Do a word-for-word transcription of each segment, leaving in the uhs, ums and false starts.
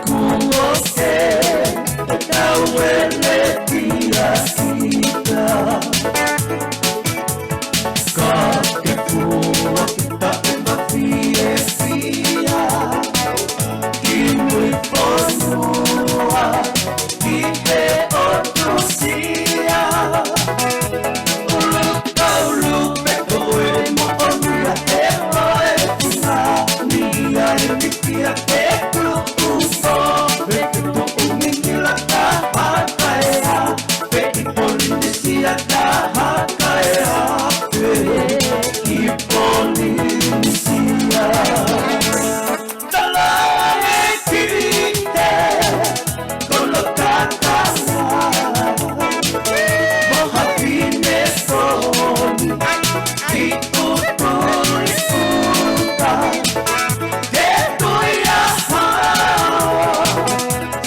Kuo ʻosi e tau ʻe leti ʻa kita. Ka ke fua kita ʻe mafiesia. Ki mui fonua, ki he ʻotusia. Ulu kaulu pe ko e moʻonia e hoa e tuna. Ni ai mikia e kulupu so. Pe ke poʻu mingila ka hakaea. Pe ʻi Polinisia ka hakaea. Pe ʻi Polinisia. Talaʻi ki he kolo kakala, mo ha fine soni, ʻi ʻUtulikuka, ke tui a hao,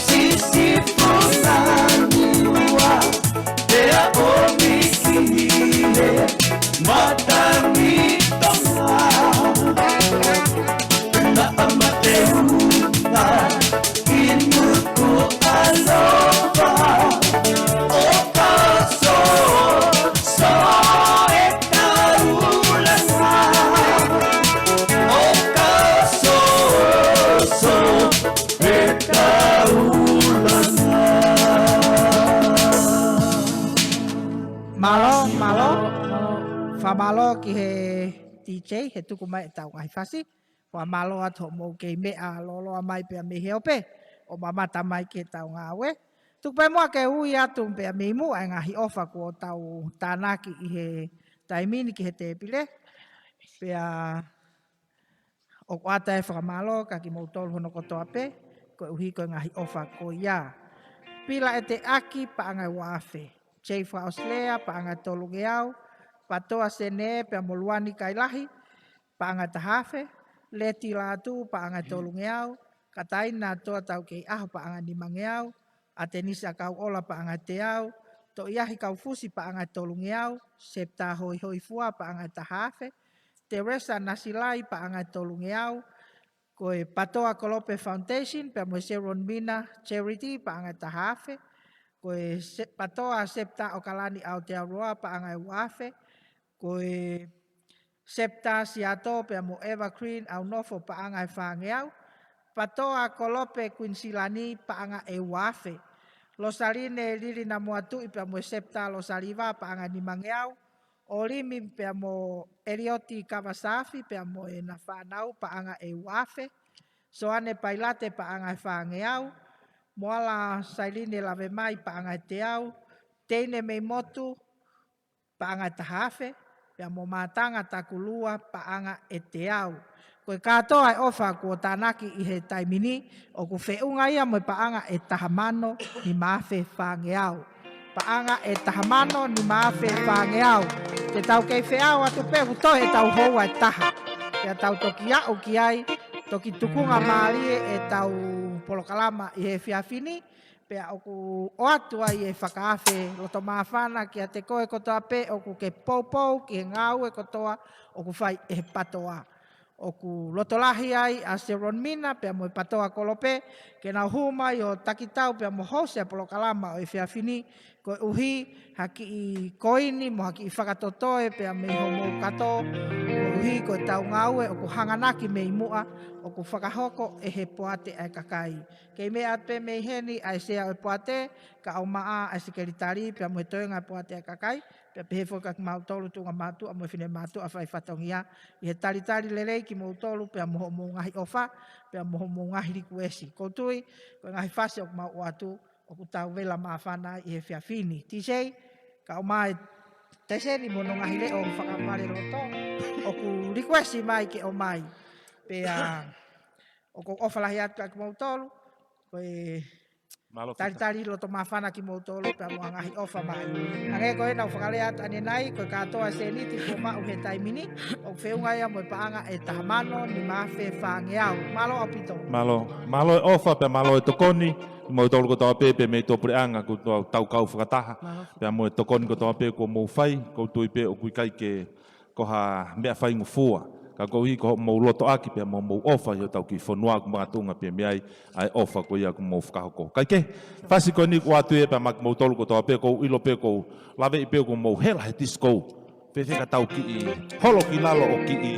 Sisifuna Niua, pea ʻomi ki he matangi Tonga. Naʻa Mateuta ʻi Nukuʻalofa, ʻo ka soso e taulanga, ʻo ka soso e taulanga. Mālō, mālō. Fakamālō ki he D J, he tuku mai e tau ngaahi fasi. Fakamālō atu hoʻomou kei meʻa lōloa mai pea mei he ope, ʻo mamata mai ki he tau ngāue. Tuku pē muʻa ke ui atu pea mei muʻa e ngaahi ʻofa kuo tau tānaki ʻi he taimi ni ki he tēpile. Pea ʻoku ʻoatu e fakamālō kia kimoutolu hono kotoa pē, koeʻuhi ko e ngaahi ʻofa ko ia. Pila ʻEteaki, paʻanga ʻe ua afe. Jay Fakaʻosilea, paʻanga ʻe tolungeau. Patoa Sene, pea mo Luani Kailahi, paʻanga ʻe taha afe. Leti Lātū, paʻanga ʻe tolungeau. Kataina Toa Taukeiʻaho, paʻanga ʻe nimangeau. ʻAtenisi ʻAkauʻola, paʻanga ʻe teau. Toʻiahi Kaufusi, paʻanga ʻe tolungeau. Septa Hoihoifua, paʻanga ʻe taha afe. Teresa Nasilai, paʻanga ʻe tolungeau. Ko e Patoa Kolope Foundation, pea mo e Sharon Mina Charity, paʻanga ʻe taha afe. Ko e Se-, Patoa Septa ʻOkalani Aotearoa, paʻanga ʻe ua afe. Ko e Septa Siato pea mo Evergreen ʻAunofo, paʻanga ʻe fāngeau. Patoa Kolope Kuinisilani, paʻanga ʻe ua afe. Losaline Lili Namoatuʻi pea mo e Septa Losaliva, paʻanga ʻe nimangeau. ʻOlimi pea mo ʻElioti Kavasafi pea mo ʻena fānau, paʻanga ʻe ua afe. Soane Pailate, paʻanga ʻe fāngeau. Moala Sailine Lavemai, paʻanga ʻe teau. Teine Meimotu, paʻanga ʻe taha afe, pea mo Mātanga Takulua, paʻanga ʻe teau. Ko e kātoa e ʻofa kuo tānaki ʻi he taimi ni, ʻoku feʻunga ia mo e paʻanga ʻe taha mano nima afe fāngeau. Paʻanga ʻe taha mano nima afe fāngeau. Te tau kei feʻao atu pē ʻoku toe ʻetau houa ʻe taha. Pea tau toki aʻu ki ai, toki tukunga mālie ʻetau polokalama ʻi he efiafi ni, pea ʻoku ʻoatu ai e fakaafe loto māfana kiate koe kotoa pē ʻoku ke poupou ki he ngāue kotoa ʻoku fai ʻe he Patoa. ʻOku loto lahi ai ʻa Sharon Mina pea mo e Patoa Kolope, ke nau hū mai ʻo takitau pea mo hosi e polokalama ʻo e efiafi ni, koeʻuhi ha kiʻi koini mo ha kiʻi fakatotoe pea mei homou kato, koeʻuhi ko ʻetau ngāue ʻoku hanganaki mei muʻa, ʻoku fakahoko ʻe he poate ʻa e kakai. Kei meʻa atu pē mei heni ʻa e sea ʻo e poate, kae ʻumaʻā ʻa e sekelitali pea mo e toenga ʻo e poate ʻa e kakai, pea pehē foki kia kimautolu tuʻunga mātuʻa mo e finemātuʻa fai fatongia, ʻi he talitali lelei kimoutolu pea mo hoʻomou ngaahi ʻofa, pea mo hoʻomou ngaahi likuesi. Kou tui, ko e ngaahi fasi ʻoku mau ʻoatu, ʻoku tau vela māfana ai ʻi he efiafi ni. T J, kae ʻumaʻā e Teseni mo hono ngaahi leʻo fakamaleloto, ʻoku likuesi mai ke ʻomai. Pea ʻoku ou ʻofa lahi atu kia kimoutolu, ko e Mālō Pita. Talitali loto māfana kimoutolu pea mo e ngaahi ʻofa mai. Hangē ko ʻena ʻoku fakalea atu ʻanenai, ko e kātoa e sēniti kuo maʻu he taimi ni, ʻoku feʻunga ia mo e paʻanga ʻe taha mano nima afe fāngeau. Mālō ʻaupito. Mālō. Mālō e ʻofa pea mālō e tokoni, kimoutolu kotoa pē, pea mei tuʻapuleʻanga kuo tau kau fakataha. Mālō. Pea mo e tokoni kotoa pē kuo mou fai, kou tui pē ʻoku ʻikai ke ko ha meʻa faingofua. Ka koeʻuhi ko hoʻomou lotoʻaki pea mo hoʻomou ʻofa ʻi hotau kiʻi fonua, ʻoku makatuʻunga pē mei ai ʻa e ʻofa ko ia ʻoku mou fakahoko. Kae kehe, fasi ko eni ʻoku ʻoatu ia pea maʻa kimoutolu kotoa pē, ʻoku ou ʻilo pē ʻoku ou laveʻi pē ʻoku mou hela he tisikō. Fēfē ka tau kiʻi holo ki lalo ʻo kiʻi,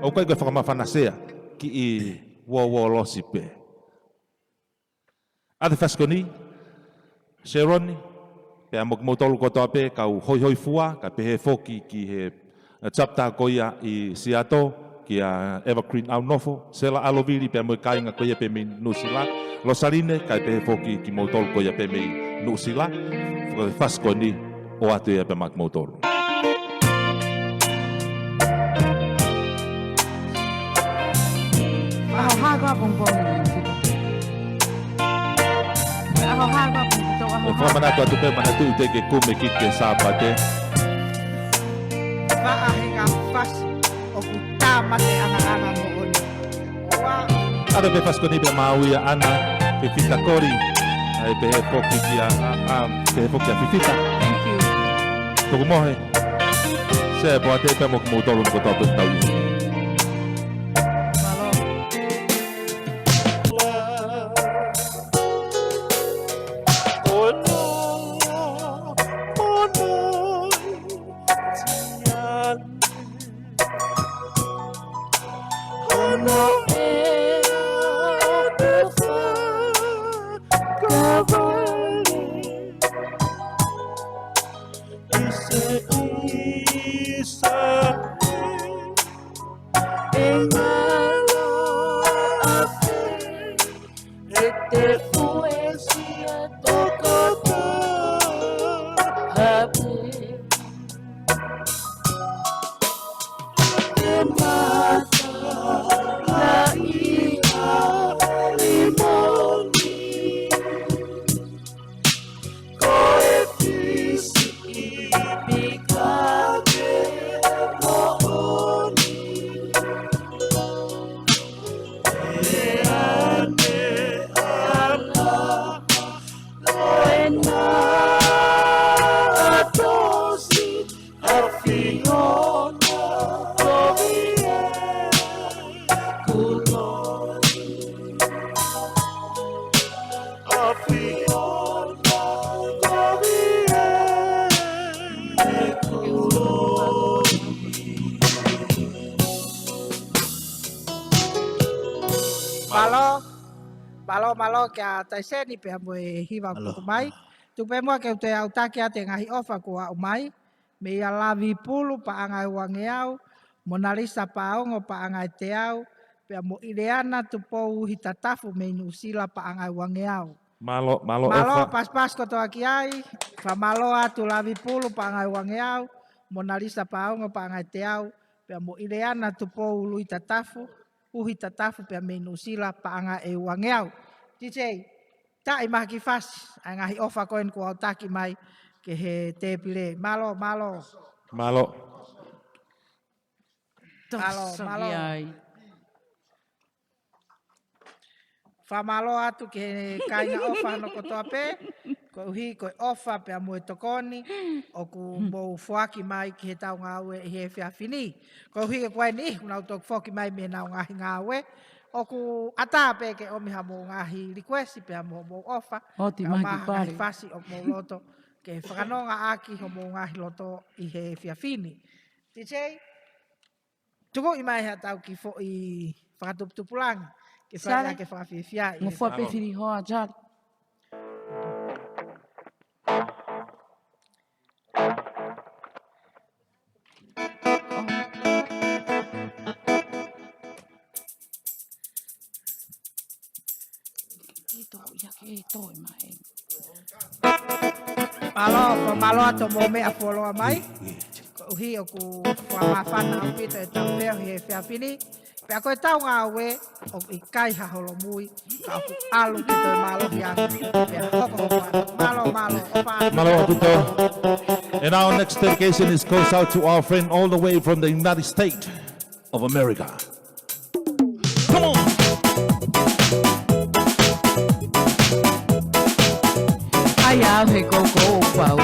ʻoku ʻikai ko e fakamafana sea, kiʻi uouo losi pē. ʻA e fasi ko eni, Sheroni, pea mo kimoutolu kotoa pē, kau hoihoifua, kae pehē foki ki he, eh, chapter ko ia ʻi Seattle, kia Evergreen ʻAunofo, Sela ʻAlovili, pea mo e kāinga ko ia pē mei Nuʻusila, Losaline, kae pehē foki kimoutolu ko ia pē mei Nuʻusila, ko e fasi ko eni, ʻoatu ia pea maʻa kimoutolu. ʻAho hā koā pongipongi. ʻAho hā koā pongipongi. ʻE fakamanatu atu pē, manatuʻi teʻeki ke kumi ki he Sāpate. Faʻahinga fasi ʻoku tāmateʻangaʻanga moʻoni. ʻOua. ʻA e pē fasi ko eni pea maʻa Ana, Fifita Kori, ʻa e pehē foki kia, ʻa, ʻa, pehē foki kia Fifita. Thank you. Tuku mohe. Sea, poate pea mo kimoutolu kotoa pē tau. Mālō. Mālō, mālō, mālō kia Taiseni pea mo e hiva ʻoku tuku mai. Mālō. Tuku pē muʻa ke u toe ʻautaki atu e ngaahi ʻofa kuo aʻu mai. Meia Lavi Pulu paʻanga ʻe uangeau, Monalisa Paongo paʻanga ʻe teau, pea mo ʻIleana Tupou Uhitatafu mei Nuʻusila paʻanga ʻe uangeau. Mālō, mālō, mālō ʻofa. Pasipasi kotoa ki ai, fakamālō atu Lavi Pulu paʻanga ʻe uangeau, Monalisa Paongo paʻanga ʻe teau, pea mo ʻIleana Tupou Uhitatafu, Uhitatafu pea mei Nuʻusila paʻanga ʻe uangeau. TJ, taʻi mai ha kiʻi fasi, ʻa e ngaahi ʻofa ko eni kuo ʻautaki mai ki he tēpile. Mālō, mālō. Mālō. Mālō, mālō. Fakamālō atu ki he kāinga ʻofa hono kotoa pē, koeʻuhi ko e ʻofa pea mo e tokoni ʻoku mou foaki mai ki heʻetau ngāue ʻi he efiafi ni. Koeʻuhi ko eni, ʻoku nau toki foki mai mei heʻenau ngaahi ngāue. ʻOku ʻatā pē ke ʻomi haʻamou ngaahi likuesi pea mo hoʻomou ʻofa. ʻOti mai ki pale. Ngaahi fasi ʻoku mou loto ke fakanonga ʻaki homou ngaahi loto ʻi he efiafi ni. TJ, tuku mai haʻatau kiʻi foʻi fakatuputupulangi. Ke fai ʻaki e fakafiefia ʻi he ngofua pē fili hoa, Charlie. Mālō, fakamālō atu hoʻomou meʻa fuoloa mai. Koeʻuhi ʻoku fakamāfana ʻaupito ʻetau feohi he efiafi ni. Pea ko ʻetau ngāue ʻoku ʻikai ha holomui, ka ʻoku ʻalu ke toe mālohi ange, pea hokohoko ange. Mālō, mālō, ʻofa atu. Mālō ʻaupito. And our next dedication is goes out to our friend all the way from the United States of America. Come on! ʻAi au he koukou pau.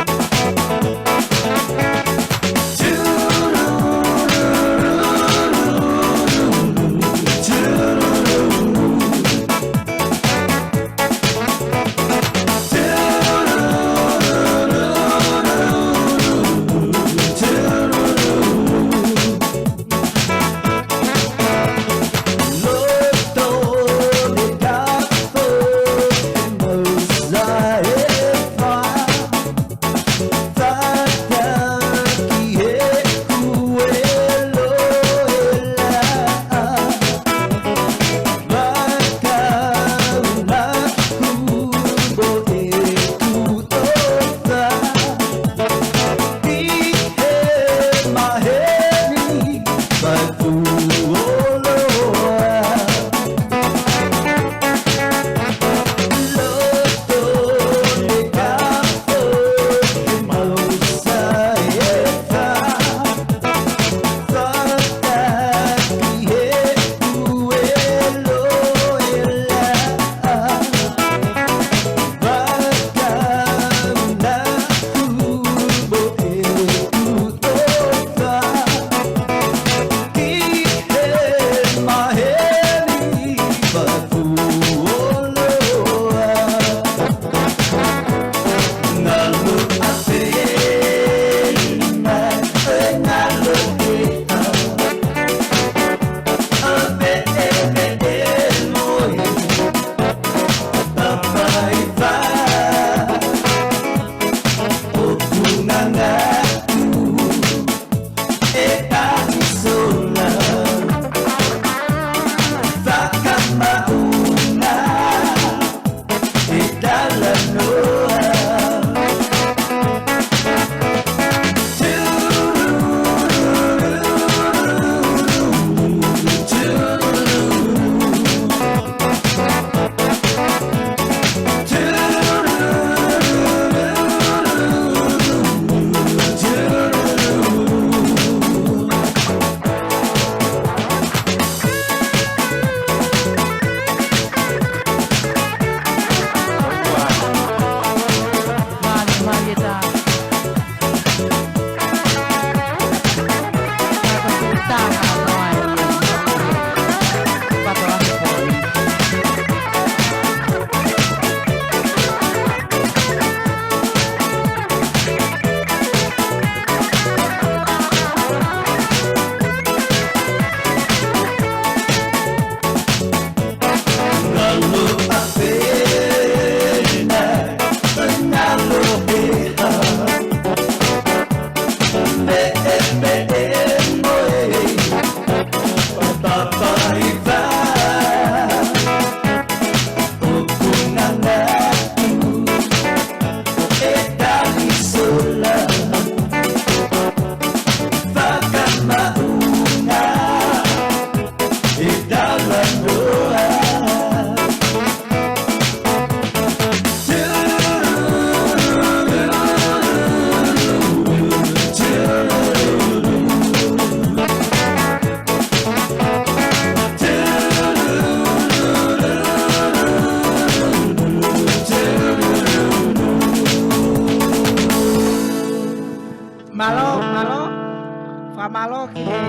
Mālō ki he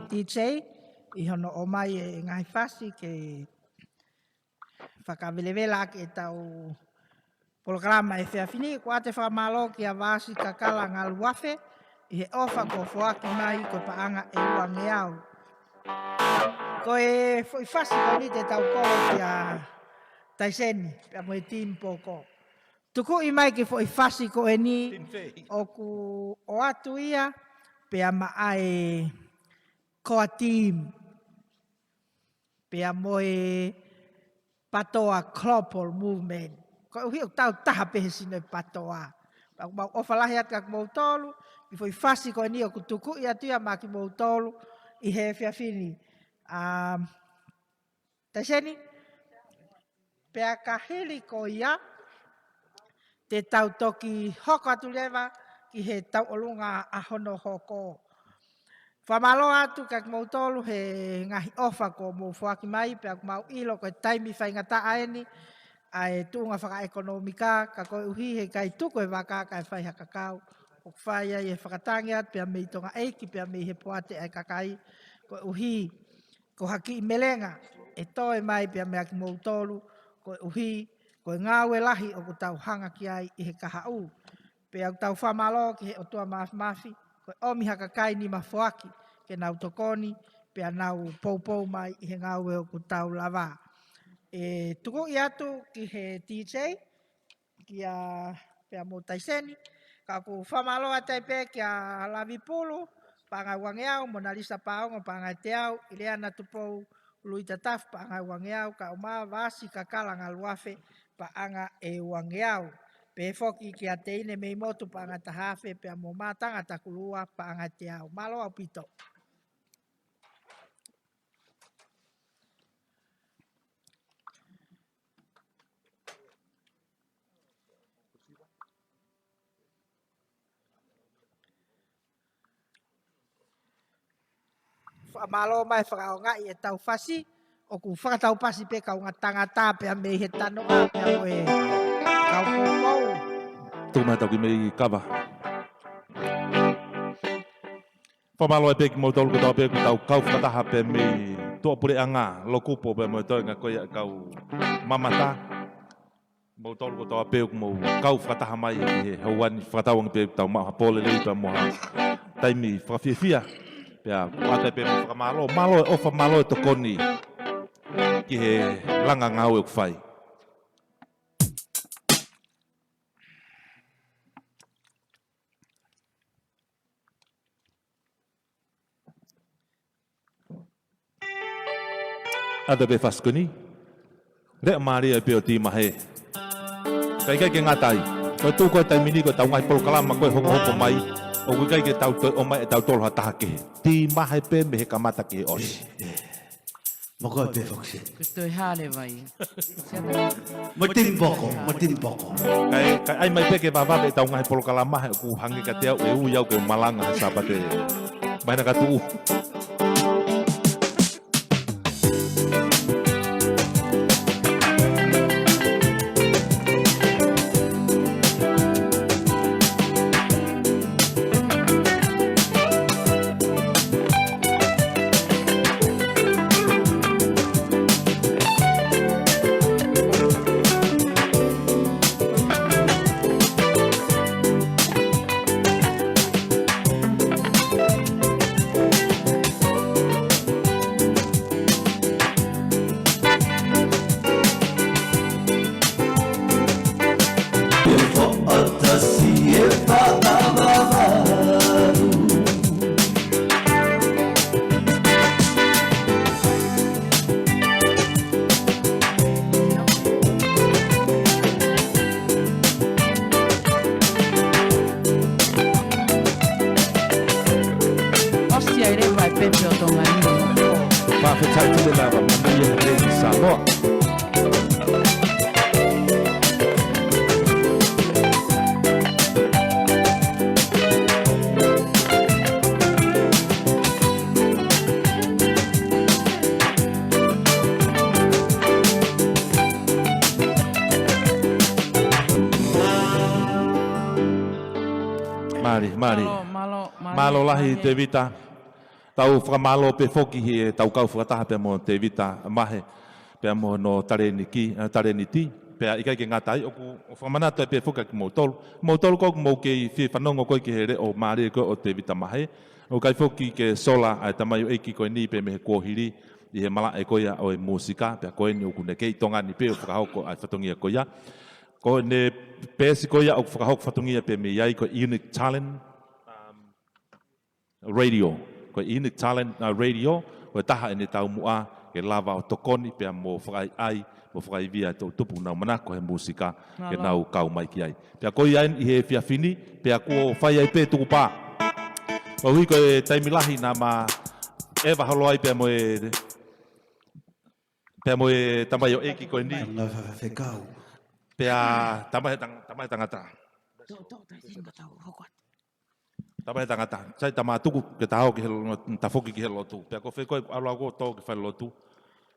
D J ʻi hono ʻomai e ngaahi fasi ke fakavelevela ʻaki ʻetau polokalama he efiafi ni. ʻOku ʻoatu e fakamālō kia Vasi Kakala Ngaluafe ʻi he ʻofa kuo foaki mai ko e paʻanga ʻe uangeau. Ko e foʻi fasi ko eni te tau kole kia Taiseni pea mo e team poko. Tukuʻi mai ki he foʻi fasi ko eni ʻoku ʻoatu ia pea maʻa e core team pea mo e PATOA Global Movement. Koeʻuhi ʻoku tau taha pē he sino e PATOA. Pea ʻoku mau ʻofa lahi atu kia kimoutolu, ki he foʻi fasi ko eni ʻoku tukuʻi atu ia maʻa kimoutolu ʻi he efiafi ni. Um, Taiseni, pea ka hili ko ia, te tau toki hoko atu leva ki he tauʻolunga ʻa hono hoko. Fakamālō atu kia kimoutolu he ngaahi ʻofa kuo mou foaki mai, pea ʻoku mau ʻilo ko e taimi faingataʻa eni ʻa e tuʻunga fakaʻekonōmika, ka koeʻuhi he ʻikai tuku e vaka kae fai ha kakau. ʻOku fai ai e fakatangi atu pea mei Tonga ʻeiki, pea mei he poate ʻa e kakai, koeʻuhi ko ha kiʻi melenga ʻe toe mai pea maʻa kimoutolu, koeʻuhi ko e ngāue lahi ʻoku tau hanga ki ai ʻi he kahaʻu. Pea ʻoku tau fakamālō ki he ʻOtua Māfimafi, ko e ʻomi ha kakai nima foaki ke nau tokoni, pea nau poupou mai ʻi he ngāue ʻoku tau lava. ʻE tukuʻi atu ki he D J, kia pea mo Taiseni, ka ʻoku fakamālō atu ai pē kia Lavi Pulu, paʻanga ʻe uangeau, Monalisa Paongo, paʻanga ʻe teau, ʻIleana Tupou Luitatafu, paʻanga ʻe uangeau, kae ʻumaʻā Vasi Kakala Ngaluafe, paʻanga ʻe uangeau. Pehē foki kia Teine Meimotu, paʻanga ʻe taha afe, pea mo Mātanga Takulua, paʻanga ʻe teau. Mālō ʻaupito. Fakamālō mai fakaʻaongaʻi ʻetau fasi, ʻoku fakataupasi pē kaungā tangata pea mei he tanoʻa pea mo e kau poupou. Tuku mai tau kiʻi mei kava. Fakamālō ai pē kimoutolu kotoa pē ʻoku tau kau fakataha pē mei tuʻapuleʻanga Lokupo pea mo e toenga ko ia kau mamata. Moutolu kotoa pē ʻoku mou kau fakataha mai ʻi he houa ni, fakatauange pē ʻoku tau maʻu ha pō lelei pea mo ha taimi fakafiefia. Pea ʻoatu ai pē mo e fakamālō, mālō e ʻofa, mālō e tokoni ki he langa ngāue ʻoku fai. ʻAta pē fasi ko eni. Leʻo mālie ai pē ʻo Timahe. Ka ʻikai ke ngata ai, ko e tuʻu ko e taimi ni ko ʻetau ngaahi polokalama ko e hokohoko mai, ʻoku ʻikai ke tau toe ʻomai ʻe tautolu ha taha kehe. Timahe pē mei he kamata ki he ʻosi. Mo koe pē foki. Ko e toe hale vai. Mo team poko, mo team poko. Kae, kae ʻai mai pē ke vavave ʻetau ngaahi polokalama he ʻoku hangē kiate au ʻe ui au ke malanga he Sāpate mai na ka tuʻu. ʻOsi ai leva e pepe ʻo Tonga ni. Fakafetaʻi tele lava, manuia he lelei Samoa. Mālie, mālie. Mālō, mālō, mālō. Mālō lahi, mālie. Tēvita. Tau fakamālō pē foki he tau kau fakataha pea mo Tevita Mahe, pea mo hono talēniti, ē, talēniti, pea ʻikai ke ngata ai, ʻoku ou fakamanatu ai pē foki kia kimoutolu. Moutolu ko ē ʻoku mou kei fie fanongo ko ē ki he leʻo mālie ko ē ʻo Tevita Mahe, ʻoku ʻikai foki ke sola ʻa e tamaioʻeiki ko eni pē mei he kuohili ʻi he malaʻe ko ia ʻo e mūsika, pea ko eni ʻoku ne kei Tonga ni pē ʻo fakahoko ʻa e fatongia ko ia. Ko ʻene peesi ko ia ʻoku fakahoko fatongia pē mei ai ko e Unique Talent, um, Radio. Ko e Unique Talent, uh, Radio, ko e taha ʻene taumuʻa ke lava ʻo tokoni pea mo fakaʻaiʻai, mo fakaivia e toʻutupu ʻoku nau manako he mūsika ke nau kau mai ki ai. Pea ko ia eni ʻi he efiafi ni, pea kuo fai ai pē tukupā. Koeʻuhi ko e taimi lahi naʻa ma ʻeva holo ai pea mo e, pea mo e tamaioʻeiki ko eni. Tamaioʻeiki. Pea tamaioʻeiki tang-, tamaioʻeiki tangata. Tō, tō, tai, tino ka tau hoko atu. Tamaioʻeiki tangata. Sai, tā ma tuku ke ta hao ki he lo-, ta foki ki he lotu. Pea ko fē ko ē ʻalu ʻo tō ki falelotu.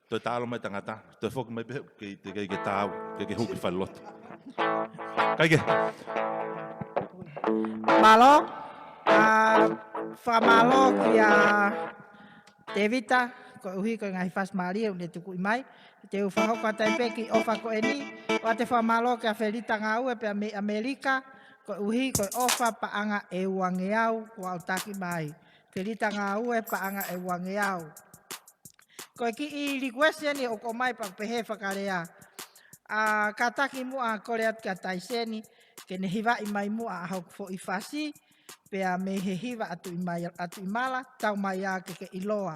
Toe ta ʻalu mai tangata. Toe foki mai pē ke, ke, ke, ke ta au, ke, ke hū ki falelotu. Kae kehe. Mālō, ā, fakamālō kia Tevita, koeʻuhi ko e ngaahi fasi mālie ʻoku ne tukuʻi mai. Te u fakahoko atu ai pē kiʻi ʻofa ko eni, ʻoatu e fakamālō kia Felita Ngāue pea mei ʻAmelika, koeʻuhi ko e ʻofa paʻanga ʻe uangeau kuo aʻutaki mai. Felita Ngāue paʻanga ʻe uangeau. Ko e kiʻi likuesi eni ʻoku ʻomai pea ʻoku pehē fakalea. ʻA, kātaki muʻa kole atu kia Taiseni, ke ne hivaʻi mai muʻa ʻa hoku foʻi fasi, pea mei he hiva ʻa Tuʻi mai, ʻa Tuʻi Mala, tau mai ā ke ke ʻiloa.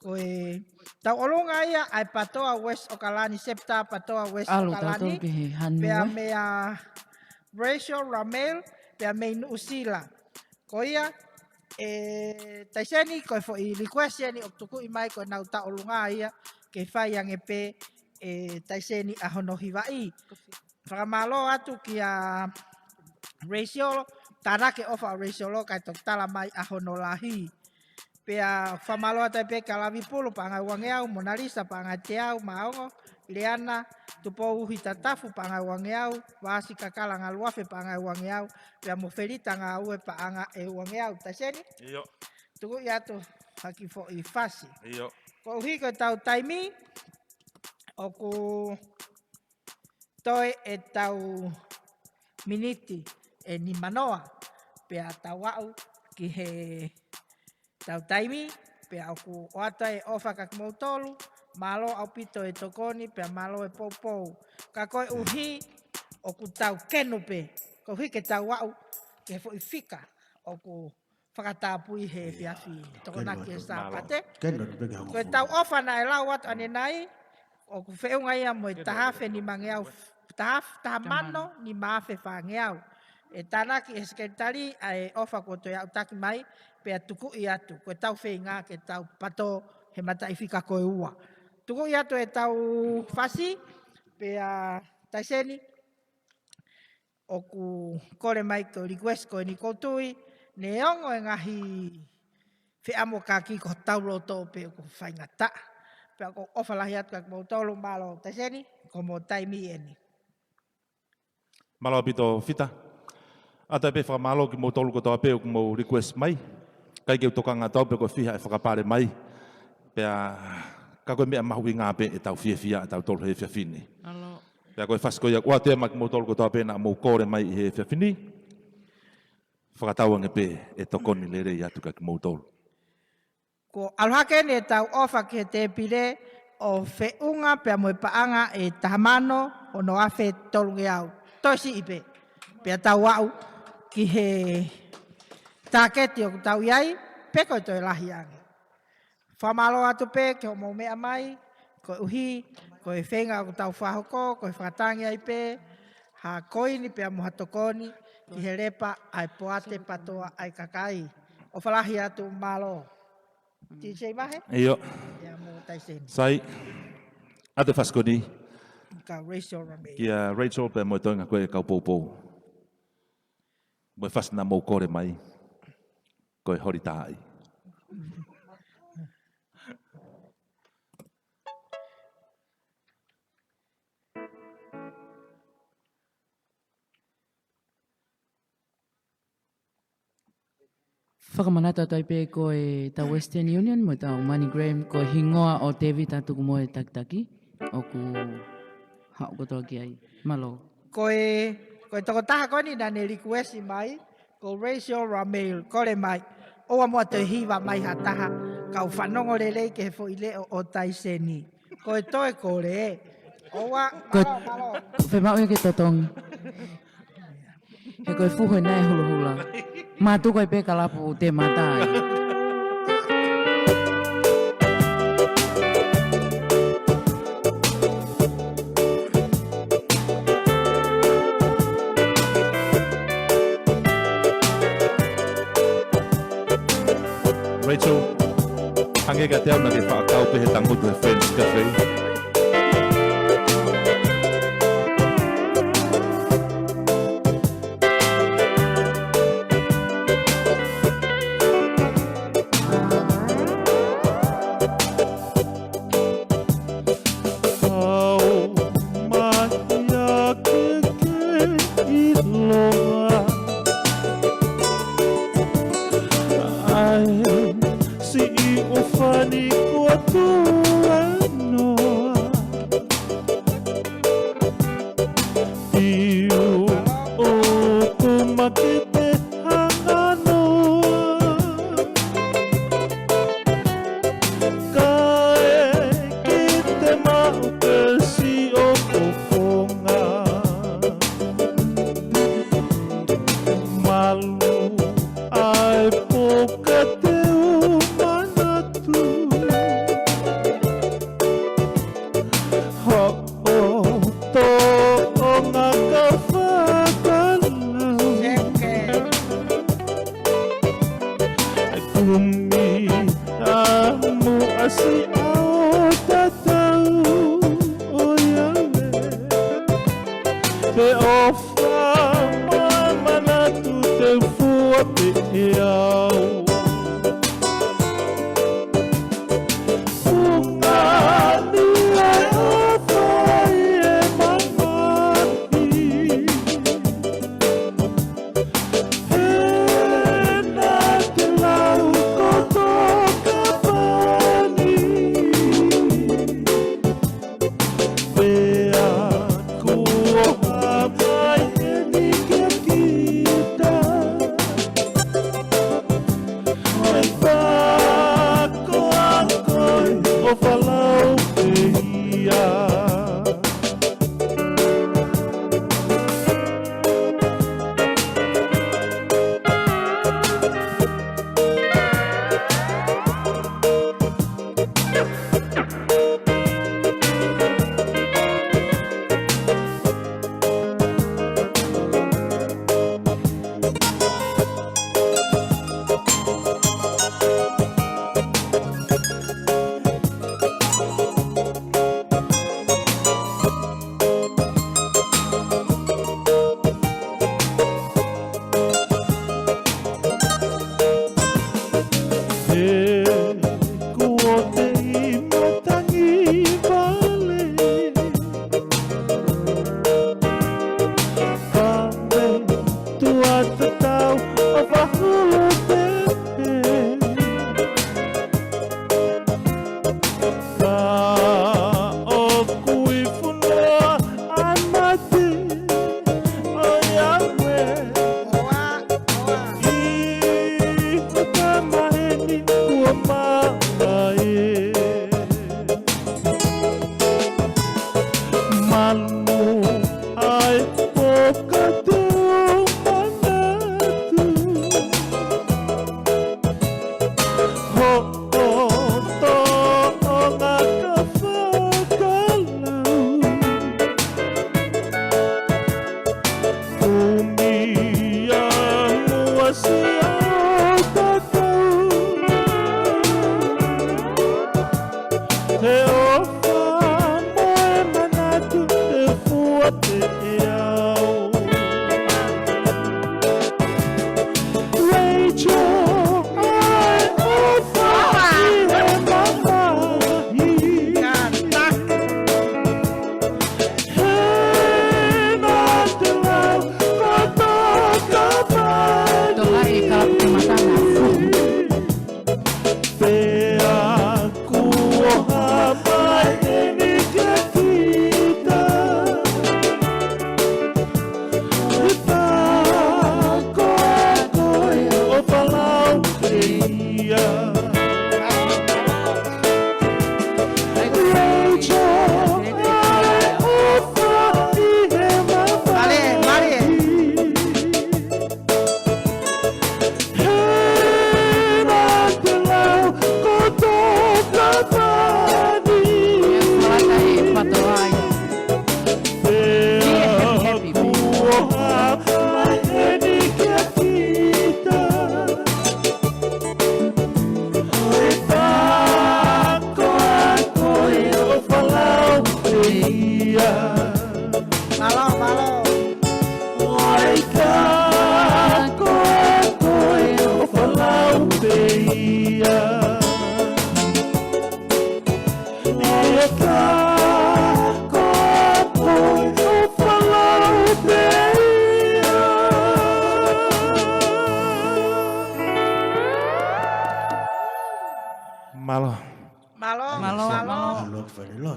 Ko e tauʻolunga ia ʻa e PATOA West ʻAokalani, Septa PATOA West ʻAokalani, pea meia Rachel Ramel, pea mei Nuʻusila. Ko ia, ʻe Taiseni, ko e foʻi likuesi eni ʻoku tukuʻi mai ko ʻenau tauʻolunga ia, ke fai ange pē ʻe Taiseni ʻa hono hivaʻi. Fakamālō atu kia Rachel, tānaki e ʻofa ʻo Rachel, kae toki tala mai ʻa hono lahi. Pea fakamālō atu ai pē kia Lavipulu paʻanga ʻe uangeau, Monalisa paʻanga ʻe teau mā ongo, Leana Tupouhi Tatafu paʻanga ʻe uangeau, Vasi Kakala Ngaluafe paʻanga ʻe uangeau, pea mo Felita Ngāue paʻanga ʻe uangeau. Taiseni? ʻIo. Tukuʻi atu ha kiʻi foʻi fasi. ʻIo. Koeʻuhi ko e tau taimi, ʻoku toe e tau miniti ʻe nimanoa, pea tau aʻu ki he tau taimi, pea ʻoku ʻoatu e ʻofa kia kimoutolu, mālō ʻaupito e tokoni, pea mālō e poupou. Ka koeʻuhi, ʻoku tau kenu pē, koeʻuhi ke tau aʻu ki he foʻi fika ʻoku fakatapui he efiafi ni. Tokonaki e Sāpate. Ko e tau ʻofa naʻe lau atu ʻanenai, ʻoku feʻunga ia mo e taha afe nimangeau, taha, taha mano nima afe fāngeau. ʻE tānaki ʻe he sekelitali ʻa e ʻofa kuo toe aʻutaki mai, pea tukuʻi atu. Ko e tau feinga ke tau pato he mataʻifika ko e ua. Tukuʻi atu e tau fasi, pea Taiseni, ʻoku kole mai ko e likuesi ko eni ʻoku ou tui, neongo e ngaahi feʻamokaki ko hotau loto pē ʻoku faingataʻa. Pea ʻoku ou ʻofa lahi atu kia kimoutolu, mālō Taiseni, ko hoʻomou taimi eni. Mālō ʻaupito Fita. ʻOatu ai pē fakamālō kimoutolu kotoa pē ʻoku mou likuesi mai. ʻIkai ke u tokanga atu au pe ko e fiha ʻe fakapale mai. Pea ka ko e meʻa mahuʻinga pē ʻetau fiefia ʻa tautolu he efiafi ni. Mālō. Pea ko e fasi ko ia ʻoku ʻoatu ia maʻa kimoutolu kotoa pē naʻa mou kole mai ʻi he efiafi ni. Fakatauange pē ʻe tokoni lelei atu kia kimoutolu. Ko e ʻalu hake eni e tau ʻofa ki he tēpile ʻo feʻunga pea mo e paʻanga ʻe taha mano ono afe tolungeau. Toe siʻi pē. Pea tau aʻu ki he tāketi ʻoku tau ʻi ai, pe ko e toe lahi ange. Fakamālō atu pē ki hoʻomou meʻa mai, koeʻuhi ko e feinga ʻoku tau fakahoko, ko e fakatangi ai pē ha koini pea mo ha tokoni ki he lepa ʻa e poate PATOA ʻa e kakai. ʻOfa lahi atu, mālō. DJ Mahe? ʻIo. Pea mo Taiseni. Sai. ʻOatu e fasi ko eni. Kia Rachel Ramei. Kia Rachel pea mo e toenga ko e kau poupou. Mo e fasi naʻa mou kole mai. Ko e Holi Tāʻi. Fakamanatu atu ai pē ko e tau Western Union mo e tau MoneyGram, ko e hingoa ʻo Tēvita Tukumoe Takitaki ʻoku haʻu kotoa ki ai. Mālō. Ko e, ko e tokotaha ko eni naʻa ne likuesi mai, ko Rachel Ramel, kole mai. ʻOua muʻa toe hiva mai ha taha, kau fanongo lelei ki he foʻi leʻo ʻo Taiseni. Ko e toe kole. ʻOua, ko e mālō, mālō. Fiemaʻu ia ke totongi. He ko e fuhu ena ʻe hulahula. Mātuku ai pē ka lapu te mata ai. Rachel, hangē kiate au naʻa ke fakakau pē he tangutu he French Cafe. Kau mai ʻa ke ke ʻiloa. ʻAi, siʻi ʻofani ko atu ʻa noa. Fiu ʻoku makete hanganoa. Kae kite maʻu ke siʻo fofonga. Malu ʻa e poka te u manatu. Hoʻo tōʻonga ka fakalau. Kumi ʻa muʻa siʻa ʻo tatau ʻo ia lē. Te ʻofa mo e manatu te u fua pē ʻe au. Funga ni e ʻofa ʻi he mamahi. He naʻa ke lau kotoa ka pani. Pea kuo hā mai eni kia kita.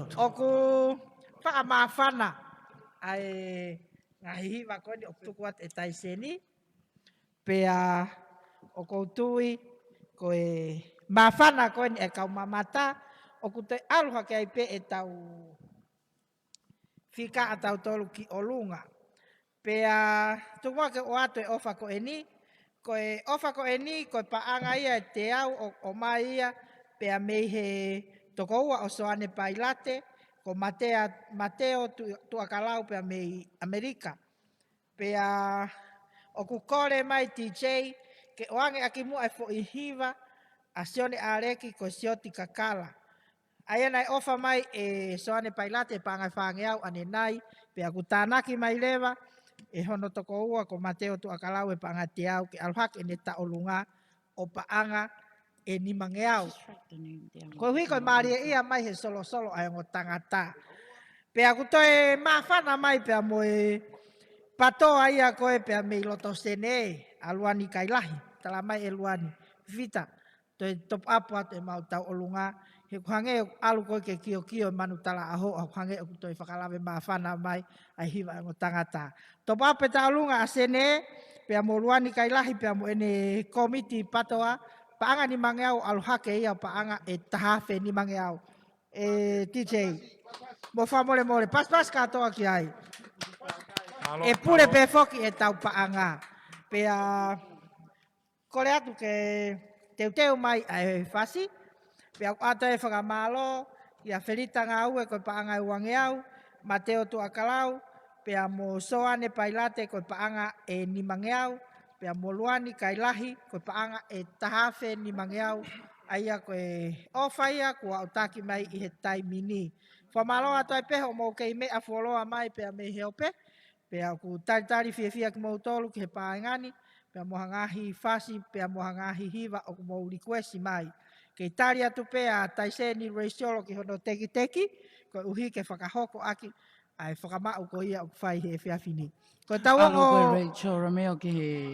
ʻOku fakamāfana ʻa e ngaahi hiva ko eni ʻoku tuku atu ʻe Taiseni. Pea ʻoku ou tui ko e māfana ko eni ʻa e kau mamata, ʻoku toe ʻalu hake ai pē ʻetau fika ʻatautolu ki ʻolunga. Pea tuku muʻa ke u ʻoatu e ʻofa ko eni, ko e ʻofa ko eni, ko e paʻanga ia ʻe teau ʻo, ʻomai ia, pea mei he tokoua ʻo Soane Pailate, ko Matea, Mateo Tu-, Tuʻakalau pea mei ʻAmelika. Pea ʻoku kole mai T J, ke ʻoange ʻaki muʻa e foʻi hiva ʻa Sione ʻAleki ko e Sioti Kakala. ʻA ia naʻe ʻofa mai ʻe Soane Pailate e paʻanga ʻe fāngeau ʻanenai, pea ʻoku tānaki mai leva ʻe hono tokoua ko Mateo Tuʻakalau e paʻanga ʻe teau ke ʻalu hake ʻene tā ʻolunga ʻo paʻanga ʻe nimangeau. Koeʻuhi ko e mālieʻia mai he solosolo ʻa e ongo tangata. Pea ʻoku toe māfana mai pea mo e PATOA ia ko ē pea mei loto Senē, ʻa Luani Kailahi, tala mai ʻe Luani, Fita, toe top up atu ʻemau tauʻolunga, he ʻoku hangē ʻoku ʻalu ko ē ke kiokio e manu talaʻofa, ʻoku hangē ʻoku toe fakalave māfana mai ʻa e hiva ʻa e ongo tangata. Top up e tauʻolunga ʻa Senē, pea mo Luani Kailahi, pea mo ʻene kōmiti PATOA, paʻanga ʻe nimangeau ʻalu hake ia paʻanga ʻe taha afe nimangeau. ʻE T J, mo fakamolemole, pasipasi kātoa ki ai. Mālō, ʻe pule mālō. Pē foki ʻetau paʻanga. Pea kole atu ke teuteu mai ʻa e fasi. Pea ʻoatu e fakamālō kia Felita Ngāue ko e paʻanga ʻe uangeau, Mateo Tuʻakalau, pea mo Soane Pailate ko e paʻanga ʻe nimangeau, pea mo Luani Kailahi ko e paʻanga ʻe taha afe nimangeau, ʻa ia ko e ʻofa ia kuo aʻutaki mai ʻi he taimi ni. Fakamālō atu ai pē hoʻomou kei meʻa fuoloa mai pea mei he ope, pea ʻoku talitali fiefia kimoutolu ki he paenga ni, pea mo ha ngaahi fasi, pea mo ha ngaahi hiva ʻoku mou likuesi mai. Kei tali atu pē ʻa Taiseni Reisiolo ki hono tekiteki, koeʻuhi ke fakahoko ʻaki ʻa e fakamaʻu ko ia ʻoku fai he efiafi ni. Ko e tau ongo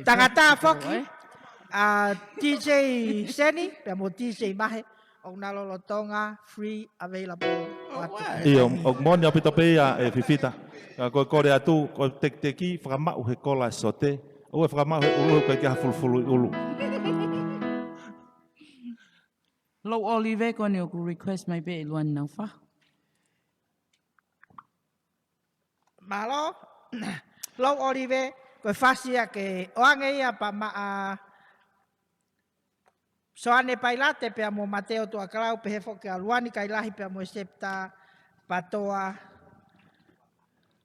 tangata foki, ʻa T J Seni, pea mo T J Mahe, ʻoku na lolotonga free available. ʻIo, ʻoku moʻoni ʻaupito pē ia ʻe Fifita. Ka ko e kole atu, ko e tekiteki, fakamaʻu he kola ʻe sote. ʻOua ʻe fakamaʻu he ʻulu, ʻoku ʻikai ke ʻi ai ha fulufuluʻi ʻulu. Lou Olive ko eni ʻoku request mai pē ʻe Luani Naufa. Mālō, Lou Olive, ko e fasi ia ke ʻoange ia pea maʻa Soane Pailate pea mo Mateo Tuʻakalau pehē foki ʻa Luani Kailahi pea mo e septa PATOA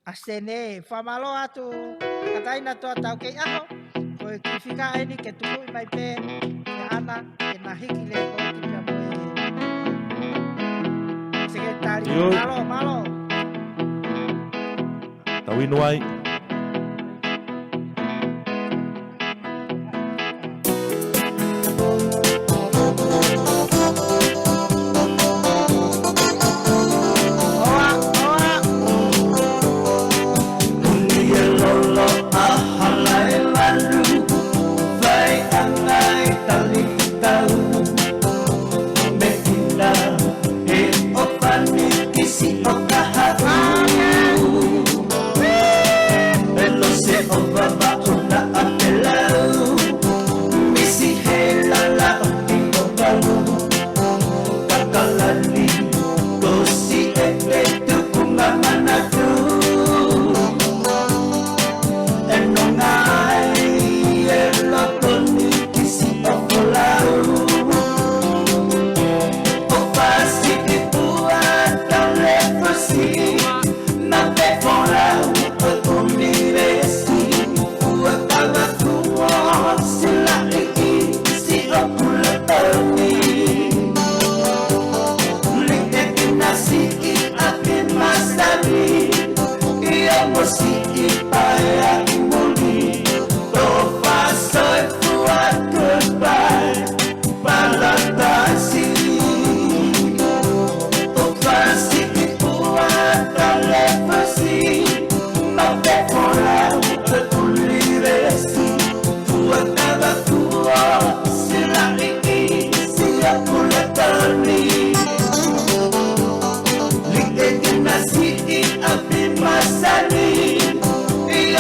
ʻa Senē. Fakamālō atu, ka taina toa tau kei ʻaho, ko e kiʻi fika eni ke tukuʻi mai pē, kia Ana, ke na hiki leva ko atu pea mo e seketali. Mālō, mālō. Tau inu ai.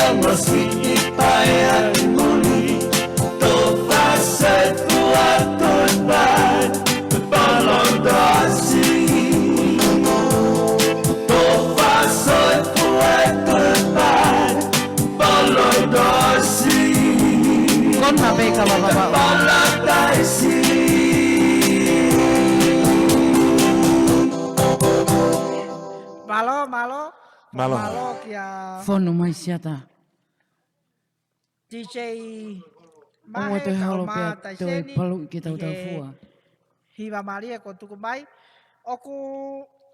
Must be it by a money. Don't pass it to a good man. Follow the sea. Don't pass it to a good man. Follow the sea. Kona pē ka vavavau. Paradise. Mālō, mālō. Mālō. Mālō kia Fonu mai Siata. D J Mahe, ʻoua toe holo pea toe paluʻi ke tau tau fua. Hiva mālie kuo tuku mai. ʻOku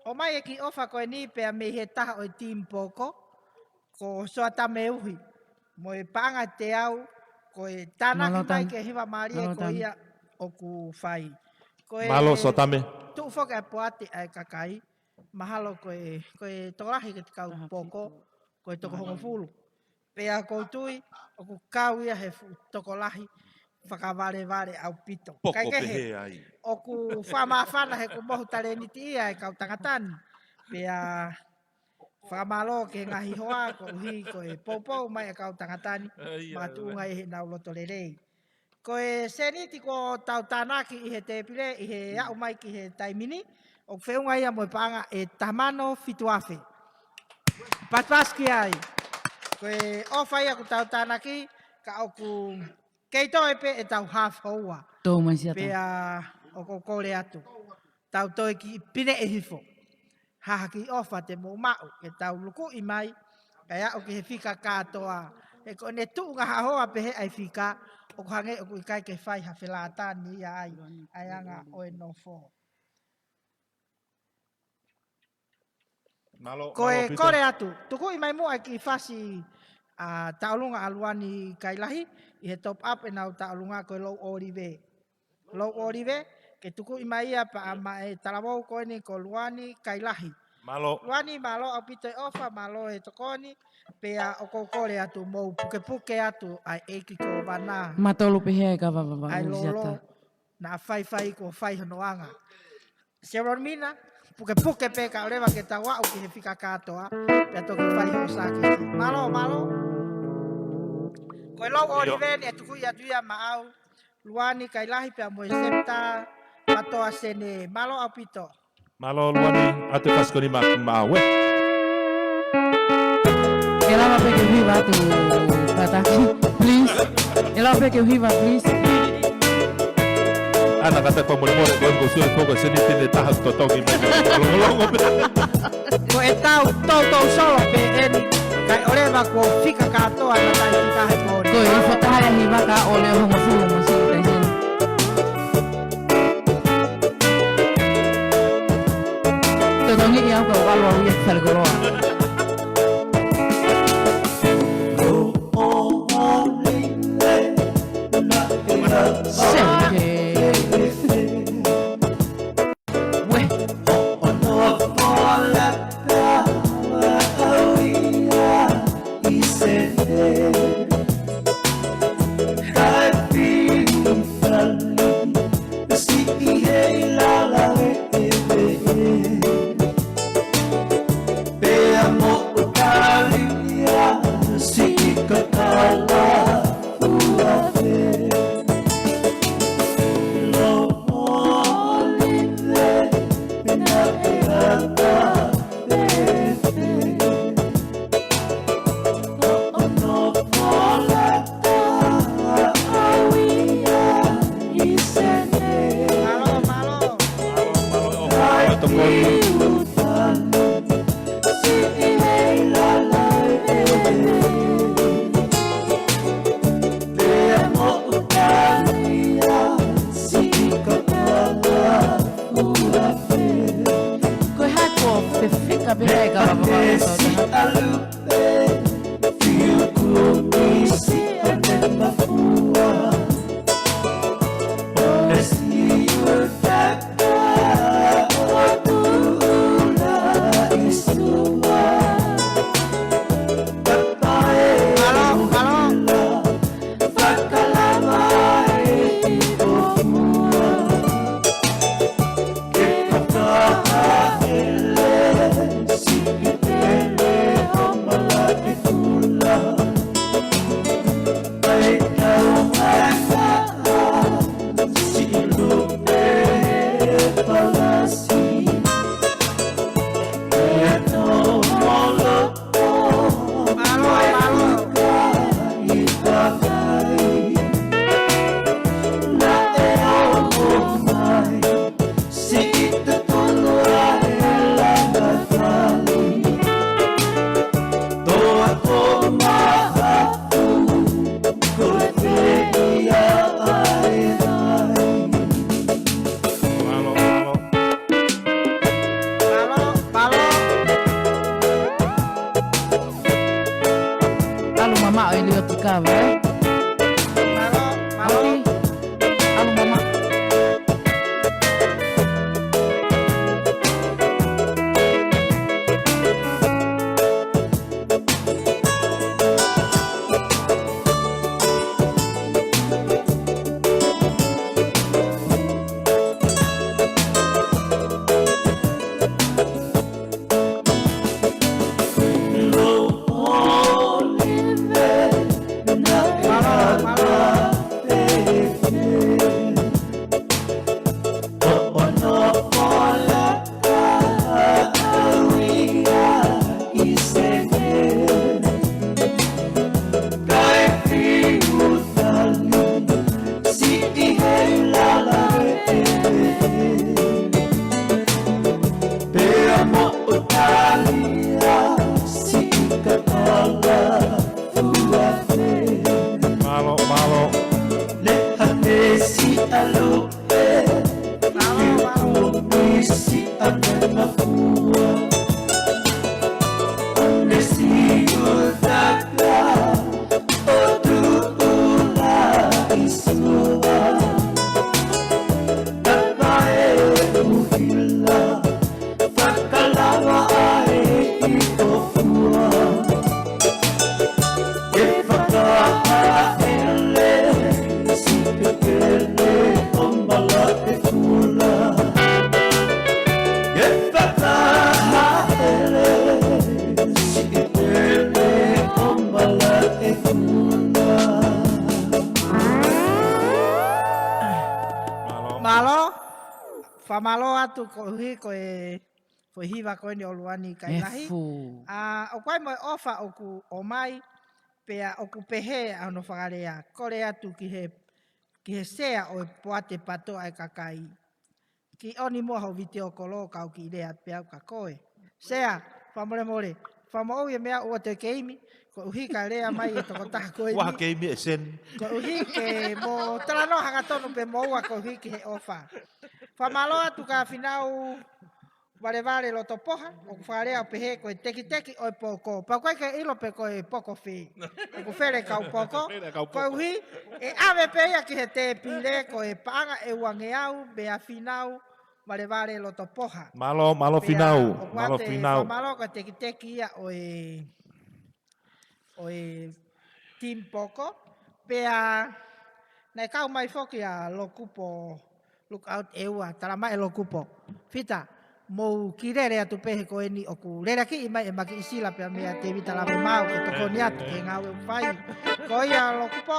ʻomai e kiʻi ʻofa ko eni pea mei he taha ʻo e team Poko, ko Soatame Uhi. Mo e paʻanga teau, ko e tānaki mai ki he hiva mālie ko ia ʻoku fai. Mālō Soatame. Tuʻu foki ʻa e poate ʻa e kakai. Mahalo ko e, ko e tokolahi ke te kau Poko, ko e toko hongofulu. Pea ʻoku ou tui, ʻoku kau ia he fuʻu tokolahi fakavalevale ʻaupito. Poko pehē ai. ʻOku fakamāfana he kuo mohu talēniti ia e kau tangata ni. Pea fakamālō ki he ngaahi hoa, koeʻuhi ko e poupou mai e kau tangata ni, makatuʻunga ʻi heʻenau loto lelei. Ko e sēniti kuo tau tānaki ʻi he tēpile, ʻi he aʻu mai ki he taimi ni, ʻoku feʻunga ia mo e paʻanga ʻe taha mano fitu afe. Pasipasi ki ai. Ko e ʻofa ia kuo tau tānaki, ka ʻoku kei toe pē ʻetau half hour. Pea ʻoku ou kole atu. Tau toe kiʻi pineʻi hifo. Ha ha kiʻi ʻofa te mou maʻu, ke tau lukuʻi mai, kae aʻu ki he fika kātoa. He ko ʻene tuʻunga ha hoa pehē ʻa e fika, ʻoku hangē ʻoku ʻikai ke fai ha felātani ia ai, ʻa e anga ʻo e nofo. Mālō, ko e mālō ʻaupito. Kole atu, tukuʻi mai muʻa e kiʻi fasi, ʻa, tauʻolunga ʻa Luani Kailahi, ʻi he top up ʻenau tauʻolunga ko e Lou ʻOlive. Lou ʻOlive, ke tukuʻi mai ia pea maʻa e talavou ko eni ko Luani Kailahi. Mālō. Luani, mālō ʻaupito e ʻofa, mālō e tokoni, pea ʻoku ou kole atu mou pukepuke atu ʻa e ʻEiki Kōvana. Matolu pehē ai ka vavavau. ʻA e lolo, naʻa faifai kuo fai hono anga. Seromina, pukepuke pē kae ʻoleva ke tau aʻu ki he fika kātoa, pea toki fai hoʻo sākisi. Mālō, mālō. Ko e Lou ʻOlive ni ʻe tukuʻi atu ia maʻau. Luani Kailahi pea mo e Septa Matoa Sene. Mālō ʻaupito. Mālō Luani, ʻoatu e fasi ko eni maʻa, maʻa au ē. ʻE lava pē ke u hiva atu, Tataki, please. ʻE lava pē ke u hiva, please. ʻAna ka te fakamolemole, ko e ko sio e poko sēniti ʻe taha totongi mai. Longolongo pē. Ko ʻetau toutou solo pē eni, kae ʻoleva kuo fika kātoa naʻa tau fika he pō ni. Ko e ʻofa taha e hiva ka ʻo Leo hongofulu mo Sili Taiseni. Totongi ia ka ʻoku ʻalu au ia ki Falekoloa. Seke. Weh. ʻAlu mamaʻo e lio tika, ē? Mālō, mālō. ʻAlu mamaʻo. Mālō, mālō. Mālō. Fakamālō atu koeʻuhi ko e foʻi hiva ko eni ʻo Luani Kailahi. Efu. ʻA, ʻoku ʻi ai mo e ʻofa ʻoku ʻomai, pea ʻoku pehē ʻa hono fakalea. Kole atu ki he, ki he sea ʻo e poate patoa e kakai. Kiʻi ʻoni muʻa ho vitiō kolo kau kiʻi lea pē au kia koe. Sea, fakamolemole. Fakamoʻui e meʻa ʻoua te keimi, koeʻuhi ka lea mai e tokotaha ko eni. Ua keimi e seni. Koeʻuhi ke mo talanoa hangatonu pē mo ua koeʻuhi ki he ʻofa. Fakamālō atu kia Finau Valevale Lotopoha, ʻoku fakalea ʻo pehē ko e tekiteki ʻo e poko. Pau ʻikai ke ʻilo pe ko e poko fē. ʻOku fele kau poko. Fele kau poko. Koeʻuhi, ʻe ʻave pē ia ki he tēpile ko e paʻanga ʻe uangeau meia Finau Valevale Lotopoha. Mālō, mālō Finau. Pea ʻoku ʻoatu e fakamālō ko e tekiteki ia ʻo e ʻo e team poko, pea naʻe kau mai foki ʻa Lokupo, Lookout ʻEua, tala mai ʻe Lokupo. Fita, mou kiʻi lele atu pē he ko eni ʻoku leleakiʻi mai ʻe Makiʻi Sila pea meia Tēvita Lavemaau ke tokoni atu ki he ngāue ʻoku fai. Ko ia Lokupo,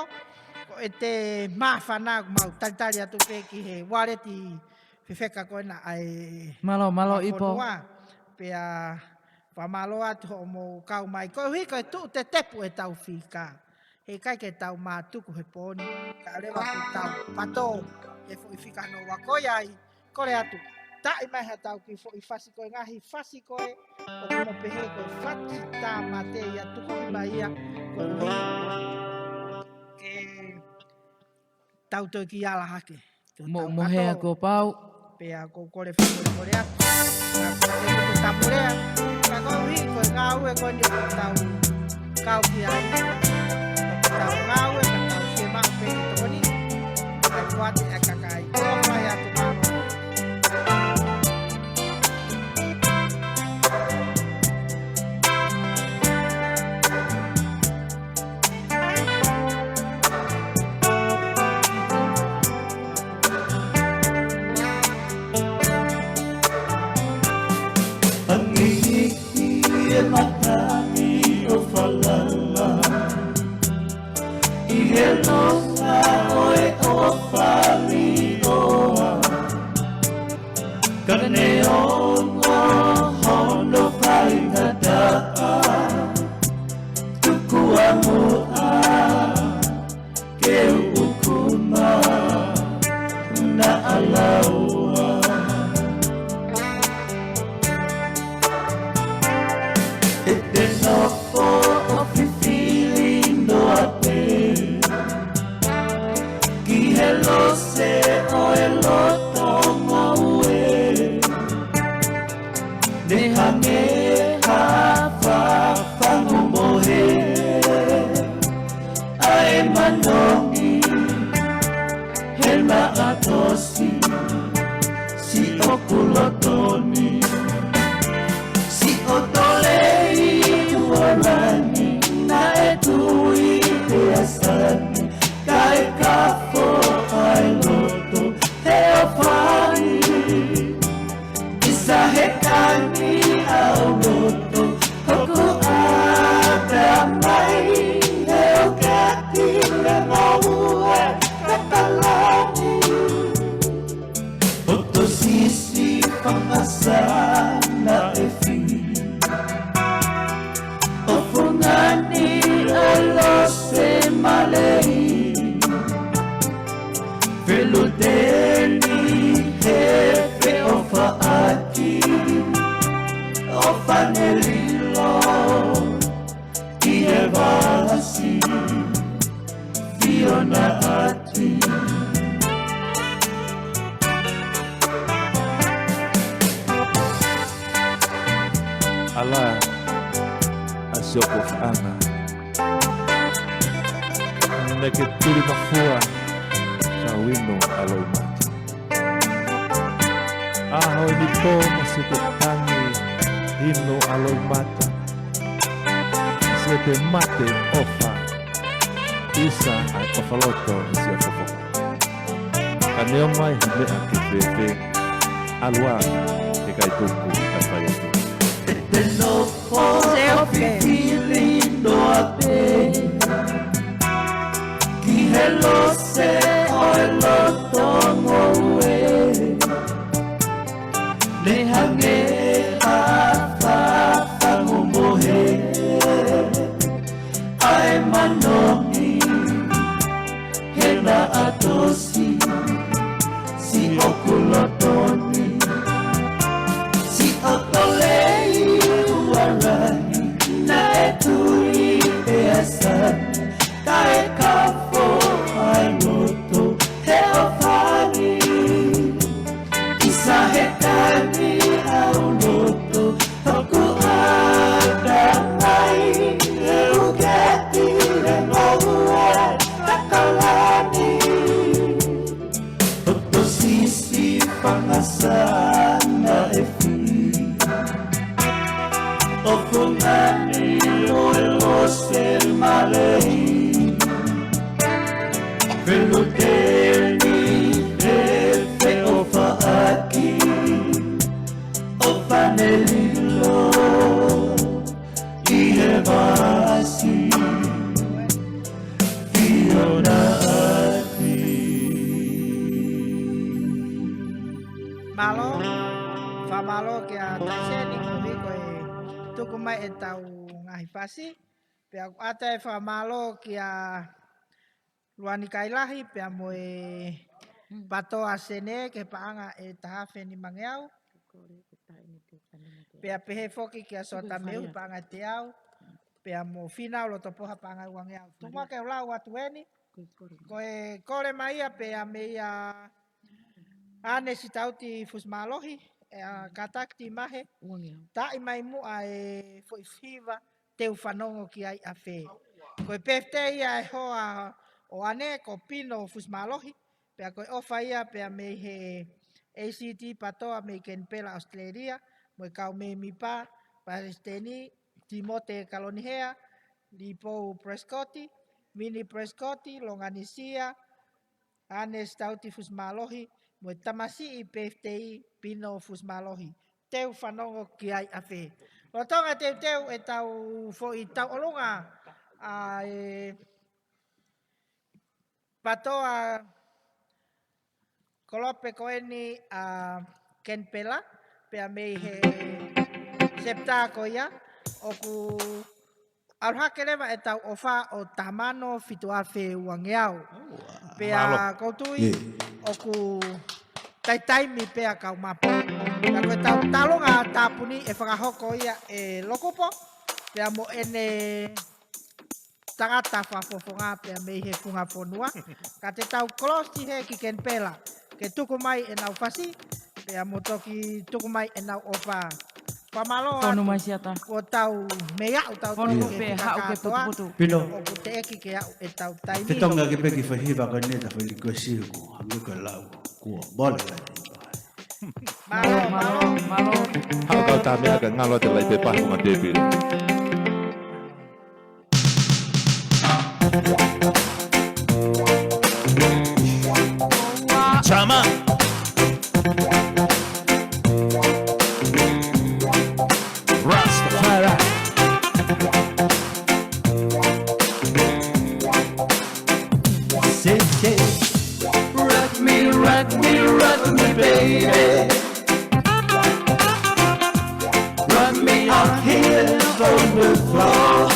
ko ʻete māfana ʻoku mau talitali atu pē ki he ualeti fefeka ko ena ʻa e Mālō, mālō, Ipo. Fonua. Pea fakamālō atu hoʻomou kau mai. Koeʻuhi ko e tuʻu tetepu e tau fika. Heʻikai ke tau mātuku he pō ni. Kae ʻoua ke tau pato e foʻi fika noa ko ia ai. Kole atu. Taʻi mai ha tau kiʻi foʻi fasi ko e ngaahi fasi ko ē. ʻOku mo pehē ko e fati tāmate ia tuku mai ia. Koeʻuhi ke tau toe kiʻi ala hake. Tau mo, tau mo he kato. Ako pau. Pea ʻoku ou kole fakamolemole atu. Ka ko e kuku tapulea. Ka koeʻuhi ko e ngāue ko eni ʻoku tau kau ki ai. ʻOku tau ngāue, ka tau sema pē ki tokoni. Ka kuate e kakai. Ko fai atu mālō. Angihi e matangi ʻo falala ʻi he loto ʻo e ʻofa liʻoa. Ka neongo hono faingataʻa, tuku ʻa muʻa ke u ʻuku mai naʻa laua. ʻE te nofo ʻo fifili noa pē. fanongi, he naʻa tosi siʻoku loto ni. Siʻo tolei ʻa langi, naʻe tui pē ʻa Sani, kae kafo ʻa e loto he ʻofa ni. ʻIsa he kani ʻa e loto, hoku ʻatamai, he ukati le maua ka talani. Hoto sisi fanga sana e fi. ʻO fungani ʻo lose malei. Feluteni he feʻofaʻaki. ʻO fane lilo ʻi he vasi. Fiona ati. Ala, ʻa siʻoku ʻofaʻanga. Naʻa ke tuli mafua, ka u inu ʻa Loʻimata. ʻAho ni pō mo siʻete tangi inu ʻa Loʻimata. Siʻete mate ʻofa, ʻisa ʻa e ʻofa loto ʻi siʻa fofoka. Ka neongo ʻi he meʻa ke fēfē, ʻalu ā, he ʻikai tuku ʻa e fai atu. Te nofo ʻo fifili noa pē ki he lose ʻo e loto ngoue. Ne hangē ʻa fafangu mohe ʻa e manongi, he naʻa tosi siʻoku loto ni. Siʻo tolei ʻa langi, naʻe tui pē ʻa Sani, kae kafo ʻa e loto he ʻofa ni. ʻIsa he kani ʻa e loto, hoku ʻatamai, he ukati le maua ka talani. Hoto sisi fanga sana e fi. ʻO fungani ʻo lose malei. Feluteni he feʻofaʻaki. ʻO fane lilo ʻi he vasi. Fiona ati. Mālō, fakamālō kia Taiseni koeʻuhi ko e tuku mai ʻetau ngaahi fasi. Pea ʻoku ʻatā e fakamālō kia Luani Kailahi, pea mo e Patoa Sene, ki he paʻanga ʻe taha afe nimangeau. Pea pehē foki kia Sota Meuhi paʻanga ʻe teau. Pea mo Finau Lotopoha paʻanga ʻe uangeau. Tuku muʻa ke u lau atu eni. Ko e kole mai ia pea mei a ʻAnesi Tauti Fusimālohi, ʻe, ʻa, kātaki Timahe. Taʻi mai muʻa e foʻi fiva, Teu Fanongo Ki Ai ʻAfē. Ko e birthday ia e hoa ʻo ʻAne ko Pino Fusimālohi, pea ko e ʻofa ia pea mei he A C T Patoa mei Kenipela, ʻAositelēlia, mo e kau mēmipa, Palesiteni Timote Kalonihea, Lipou Prescott, Mini Prescott, Longanisia, ʻAnesi Tauti Fusimālohi, mo e tamasiʻi birthday Pino Fusimālohi. Teu Fanongo Ki Ai ʻAfē. Lolotonga teuteu ʻetau foʻi tauʻolunga ʻa e Patoa Kolope ko eni ʻa Kenipela, pea mei he septa ko ia, ʻoku ʻalu hake leva ʻetau ʻofa ʻo taha mano fitu afe uangeau. Pea ʻoku ou tui ʻoku taitaimi pea kau mapu. Pea ko ʻetau tauʻolunga tāpuni ʻe fakahoko ia ʻe Lokupo, pea mo ʻene tangata fakafofonga pea mei he funga fonua. Ka te tau kolosi he ki Kenipela, ke tuku mai ʻenau fasi, pea mo toki tuku mai ʻenau ʻofa. Fakamālō atu. Fonu mai Siata. Kuo tau mei aʻu tau Fonu tonu pē, he haʻu ke kātoa. Putuputu. Pino. ʻOku teʻeki ke aʻu ʻetau taimi. Fetongi ʻaki pē ki he fai hiva ko eni ta fai likuesi ko hangē ko e lau. Kuo mole ai. Mālō, mālō, mālō. Haʻu kau tā meʻa ka ngalo te lai pē pahu ma te pile. Chama. Rastafari. Say, say, rock me, rock me, rock me, baby. Rock me out here on the floor.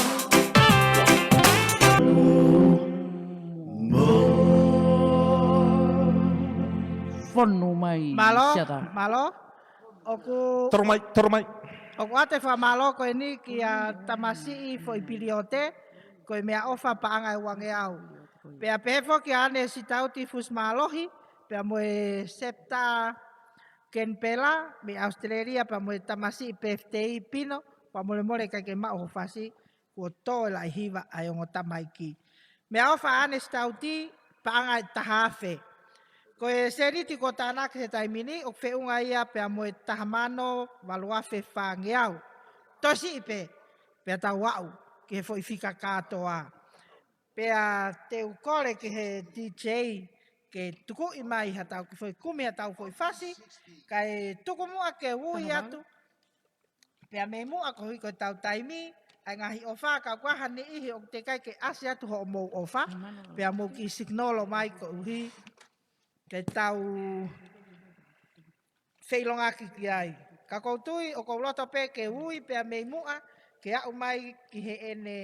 Fonu mai, Mālō, Siata. Mālō. ʻOku, Toro mai, toro mai. ʻOku ʻoatu e fakamālō ko eni kia Tamasiʻi Foʻi Piliote, ko e meʻaʻofa paʻanga ʻe uangeau. Pea pehē foki ʻa ʻAne Sitauti Fusimālohi, pea mo e Septa Kenipela, mei ʻAositelēlia, pea mo e Tamasiʻi Pefitei Pino, pea molemole ʻikai ke maʻu ho fasi, kuo tō e laʻi hiva ʻa e ongo tamaiki. Meʻaʻofa ʻAne Sitauti, paʻanga ʻe taha afe. Ko e sēniti kuo tānaki he taimi ni, ʻoku feʻunga ia pea mo e taha mano valu afe fāngeau. Toe siʻi pē, pea tau aʻu ki he foʻi fika kātoa. Pea te u kole ki he D J ke tukuʻi mai haʻatau kiʻi foʻi kumi haʻatau foʻi fasi, kae tuku muʻa ke ui atu. Pea mei muʻa koeʻuhi ko ʻetau taimi, ʻa e ngaahi ʻofa, ka ʻoku ʻi ai ha niʻihi ʻoku teʻeki ai ke ʻasi atu hoʻomou ʻofa, pea mou kiʻi signal mai koeʻuhi ke tau feʻilongaki ki ai. Ka ʻoku ou tui, ʻoku ou loto pē ke ui pea mei muʻa, ke aʻu mai ki heʻene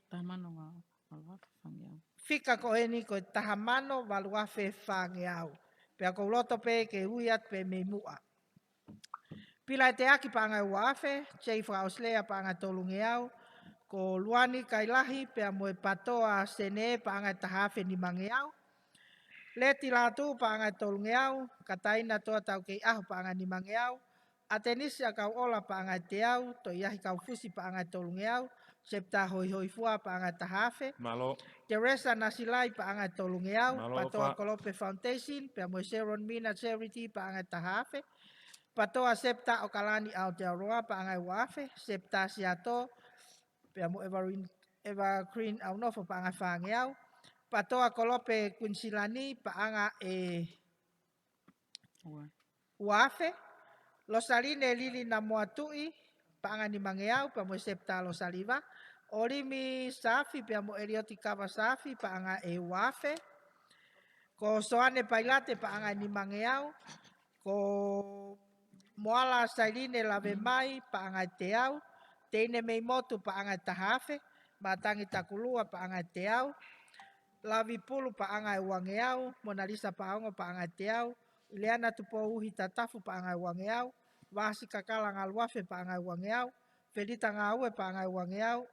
Taha mano valu afe fāngeau. Fika ko eni ko e taha mano valu afe fāngeau. Pea ʻoku ou loto pē ke ui atu pē mei muʻa. Pila ʻEteaki paʻanga ʻe ua afe, Jay Fakaʻosilea paʻanga ʻe tolungeau, ko Luani Kailahi pea mo e Patoa Sene paʻanga ʻe taha afe nimangeau, Leti Lātū paʻanga ʻe tolungeau, Kataina Toa Taukeiʻaho paʻanga ʻe nimangeau, ʻAtenisi ʻAkauʻola paʻanga ʻe teau, Toiahi Kaufusi paʻanga ʻe tolungeau, Septa Hoihoifua paʻanga ʻe taha afe, Mālō. Teresa Nasilai paʻanga ʻe tolungeau, Mālō, Patoa ʻOfa. Kolope Foundation, pea mo e Sharon Mina Charity paʻanga ʻe taha afe, Patoa Septa ʻOkalani Aotearoa paʻanga ʻe ua afe, Septa Siato, pea mo Evergreen, Evergreen ʻAunofo paʻanga ʻe fāngeau, Patoa Kolope Kuinisilani paʻanga ʻe Ua. ua afe, Losaline Lili Namoa Tuʻi, paʻanga ʻe nimangeau, pea mo e Septa Losaliva, ʻOlimi Safi, pea mo ʻElioti Kava Safi, paʻanga ʻe ua afe, ko Soane Pailate, paʻanga ʻe nimangeau, ko Moala Sailine Lavemai, paʻanga ʻe teau, Teine Meimotu, paʻanga ʻe taha afe, Matangi Takulua, paʻanga ʻe teau, Lavi Pulu paʻanga ʻe uangeau, Monalisa Paongo paʻanga ʻe teau, Ileana Tupouhi Tatafu paʻanga ʻe uangeau, Vasi Kakala Ngaluafe paʻanga ʻe uangeau, Felita Ngaue paʻanga ʻe uangeau,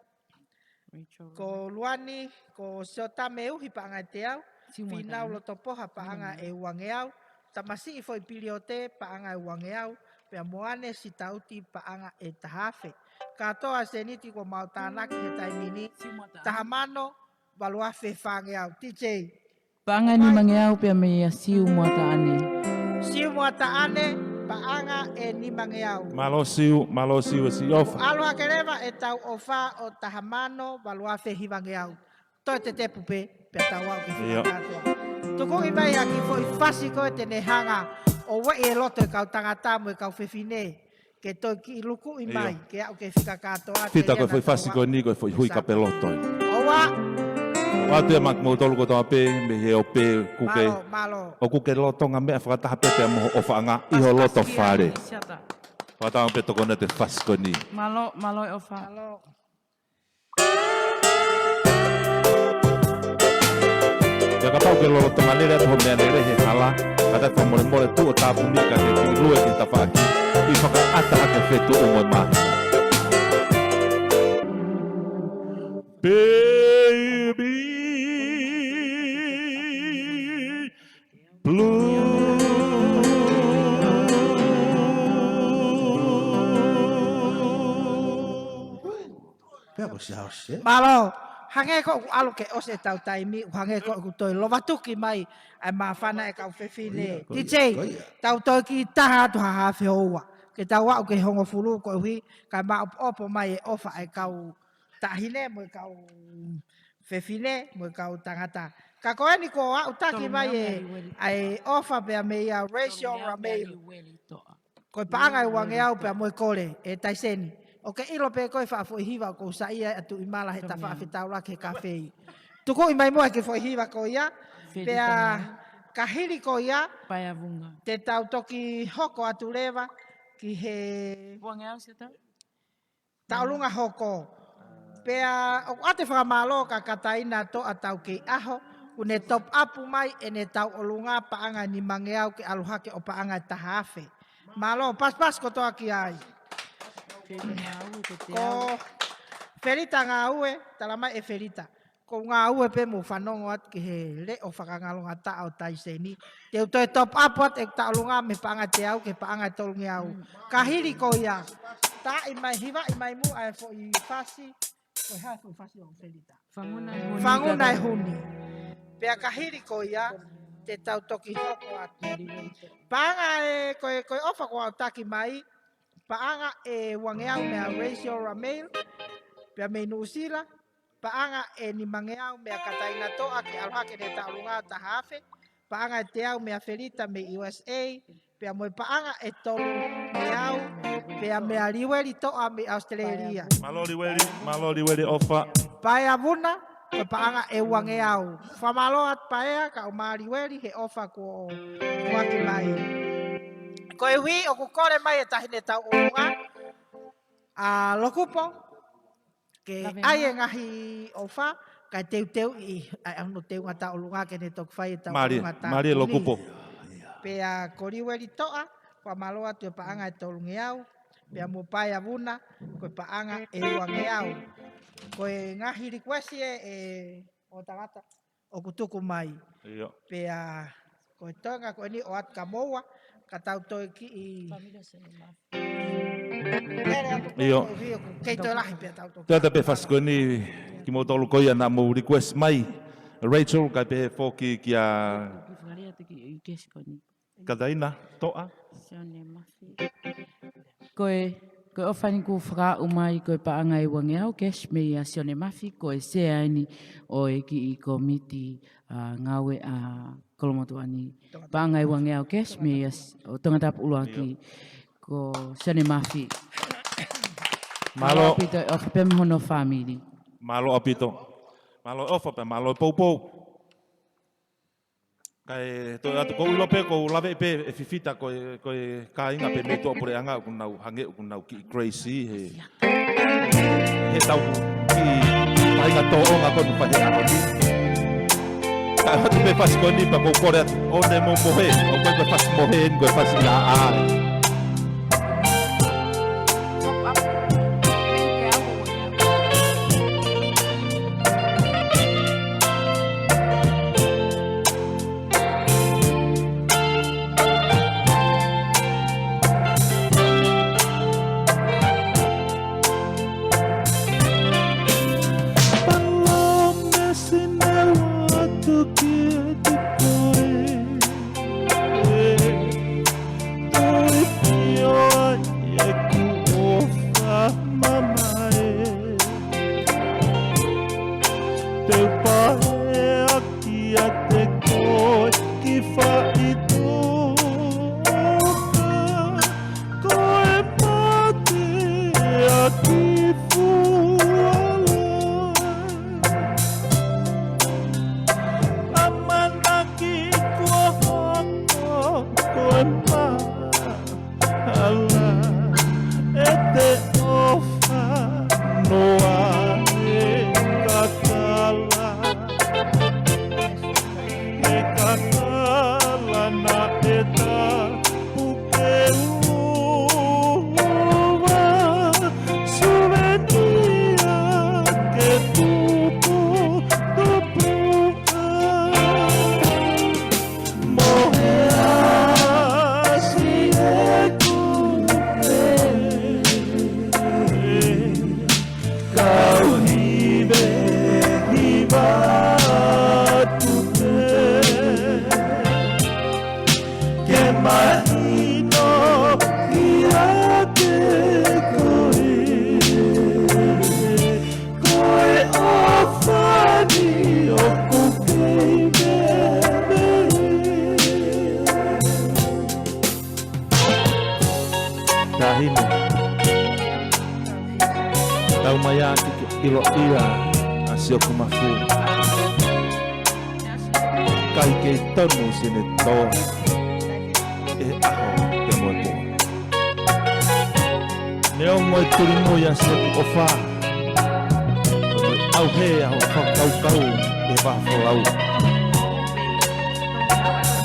Rachel ko Luani, ko Siota Meuhi paʻanga ʻe teau, Siu Finau Moatane. Lotopoha paʻanga ʻe uangeau, Tamasiʻi Foʻi Piliote paʻanga ʻe uangeau, pea mo ʻAne Sitauti paʻanga ʻe taha afe. Kātoa sēniti kuo mau tānaki he taimi ni, Siu Moatane. Taha mano, valu afe fāngeau. D J. Paʻanga ʻe nimangeau pea mei a Siu Moatane. Siu Moatane, paʻanga ʻe nimangeau. Mālō Siu, mālō Siu e siʻi ʻofa. ʻAlu hake leva ʻetau ʻofa ʻo taha mano, valu afe hivangeau. Toe tetepu pē, pea tau aʻu ki he fika kātoa. Tukuʻi mai ha kiʻi foʻi fasi ko ē te ne hanga ʻo ueʻi e loto e kau tangata mo e kau fefine. Ke toe kiʻi lukuʻi mai, ke aʻu ki he fika kātoa. Fita ko e foʻi fasi ko eni ko e foʻi hui kapeloto. ʻOua. ʻOatu ia maʻa kimoutolu kotoa pē, mei he ope kuke. Mālō, mālō. ʻOku ke lolotonga meʻa fakataha pē pea mo hoʻo ʻofaʻanga ʻi ho loto fale. Fakatau pē tokoni atu e fasi ko eni. Mālō, mālō e ʻofa. Mālō. Pea kapau ʻoku ke lolotonga lele atu ho meʻalele he hala, kātaki fakamolemole tuʻu ʻo tāpuni ka ke kiʻi lue ki he tafaʻaki, ʻi he fakaʻata hake fetuʻu mo e mahi. Baby Blue. Mālō, hangē ko ʻeku ʻalu ke ʻosi ʻetau taimi, hangē ko ʻeku toe lovatuki mai ʻa e māfana ʻa e kau fefine. Ko ia, ko ia, D J, ko ia. Tau toe kiʻi taha atu ha haafe houa. Ke tau aʻu ki he hongofulu koeʻuhi, kae maʻopoʻopo mai e ʻofa ʻa e kau taʻahine mo e kau fefine mo e kau tangata. Ka ko eni kuo aʻu taki mai e, ʻa e ʻofa pea mei a Rachel Rameil. Ko e paʻanga ʻe uangeau pea mo e kole, ʻe Taiseni. ʻOku ke ʻilo pē ko e faʻa foʻi hiva ʻoku ou saiʻia ai ʻa Tuʻimala he tafaʻaki fetaulaki he kafei. Tukuʻi mai muʻa e kiʻi foʻi hiva ko ia, pea ka hili ko ia, te tau toki hoko atu leva ki he taʻolunga hoko. Pea ʻoku ʻoatu e fakamālō kia Kataina Toʻa Taukeiʻaho, kuo ne top up mai ʻene tauʻolunga paʻanga ʻe nimangeau ke ʻalu hake ʻo paʻanga ʻe taha afe. Mālō, pasipasi kotoa ki ai. Ko Felita Ngāue, tala mai ʻe Felita. Ko e ngāue pē mo fanongo atu ki he leʻo fakangalongataʻa ʻo Taiseni. Te u toe top up atu e taʻolunga mei he paʻanga ʻe teau ki he paʻanga ʻe tolungeau. Ka hili ko ia, taaʻi mai, hivaʻi mai muʻa e foʻi fasi. Ko e hā e foʻi fasi ʻo Felita? Fanguna e huni. Fanguna e huni. Pea ka hili ko ia, te tau toki hoko atu. Paʻanga ʻe, ko e, ko e ʻofa kuo aʻu taki mai, paʻanga ʻe uangeau mei a Rachel Rameil, pea mei Nuʻusila, paʻanga ʻe nimangeau mei a Kataina Toʻa ke ʻalu hake ʻene taʻolunga ʻo taha afe, paʻanga ʻe teau mei a Felita mei U S A, pea mo e paʻanga ʻe tolungeau, pea mei a Liueli Toʻa mei ʻAositelēlia. Mālō Liueli, mālō Liueli ʻofa. Paea Vuna, ko e paʻanga ʻe uangeau. Fakamālō atu Paea, kae ʻumaʻā Liueli he ʻofa kuo foaki mai. Koeʻuhi ʻoku kole mai e taʻahine tauʻolunga, ʻa Lokupo, ke ʻai e ngaahi ʻofa, kae teuteuʻi ʻa e ʻaho ʻo e teunga taʻolunga ke ne toki fai e taʻolunga taʻu ni. Mālie, mālie Lokupo. Pea ko Liueli Toʻa, fakamālō atu e paʻanga ʻe tolungeau, pea mo Paea Vuna, ko e paʻanga ʻe uangeau. Ko e ngaahi likuesi ē, ʻe ʻo tangata ʻoku tuku mai. ʻIo. Pea ko e toenga ko eni ʻoatu kia moua, ka tau toe kiʻi lele atu ko ē, ʻio, koeʻuhi ʻoku kei toe lahi pea tau toe. Te u ʻoatu pē fasi ko eni kimoutolu ko ia naʻa mou request mai. Rachel, kae pehē foki kia Kataina Toʻa. Sione Mafi. Ko e, ko e ʻofa eni kuo fakaaʻu mai ko e paʻanga ʻe uangeau cash mei a Sione Mafi, ko e sea eni ʻo e kiʻi kōmiti, ʻa, ngāue ʻa Kolomotuʻa ni. Paʻanga ʻe uangeau cash mei a S-, ʻo Tongatapu ʻUluaki, ko Sione Mafi. Mālō. Mālō ʻaupito e ʻofa pea mo hono fāmili. Mālō ʻaupito. Mālō e ʻofa pea mālō e poupou. Kae toe atu, ʻoku ou ʻilo pē, ʻoku ou laveʻi pē ʻe Fifita ko e, ko e kāinga pē mei tuʻapuleʻanga ʻoku nau hangē ʻoku nau kiʻi crazy he, he tau kiʻi faʻahinga tōʻonga ko eni ʻoku fai he ʻaho ni. Kae ʻoatu pē fasi ko eni pea ʻoku ou kole atu ʻo ne mou mohe, ʻoku ʻikai ko e fasi mohe eni, ko e fasi ʻi he ʻaʻā. Palōmesi naʻá ku ʻoatu kiate koe, toe ʻio ai ʻeku ʻofa mamae. Te u pehē ʻaki kiate koe, kiʻi faʻitoka, ko e mate ʻa Kifuala. ʻIloʻi ʻa Siokumafu, ʻikai kei tonu siʻene tō ʻi he ʻaho pea mo e pō. Neongo e tulimui ʻa Siokuʻofa, ʻoku ʻauhē ʻa hoʻo fakakaukau ʻi he vahaʻa folau.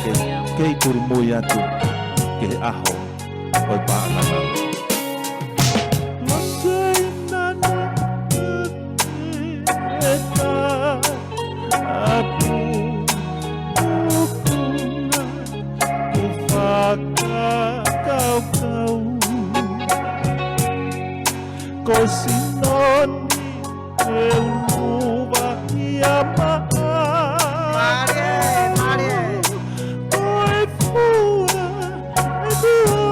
Ke kei tulimui atu ki he ʻaho ʻo e paʻanga. Ko e sino ni ʻe uva ia maʻa. Mālie, mālie. Ko e fua ʻe tuʻa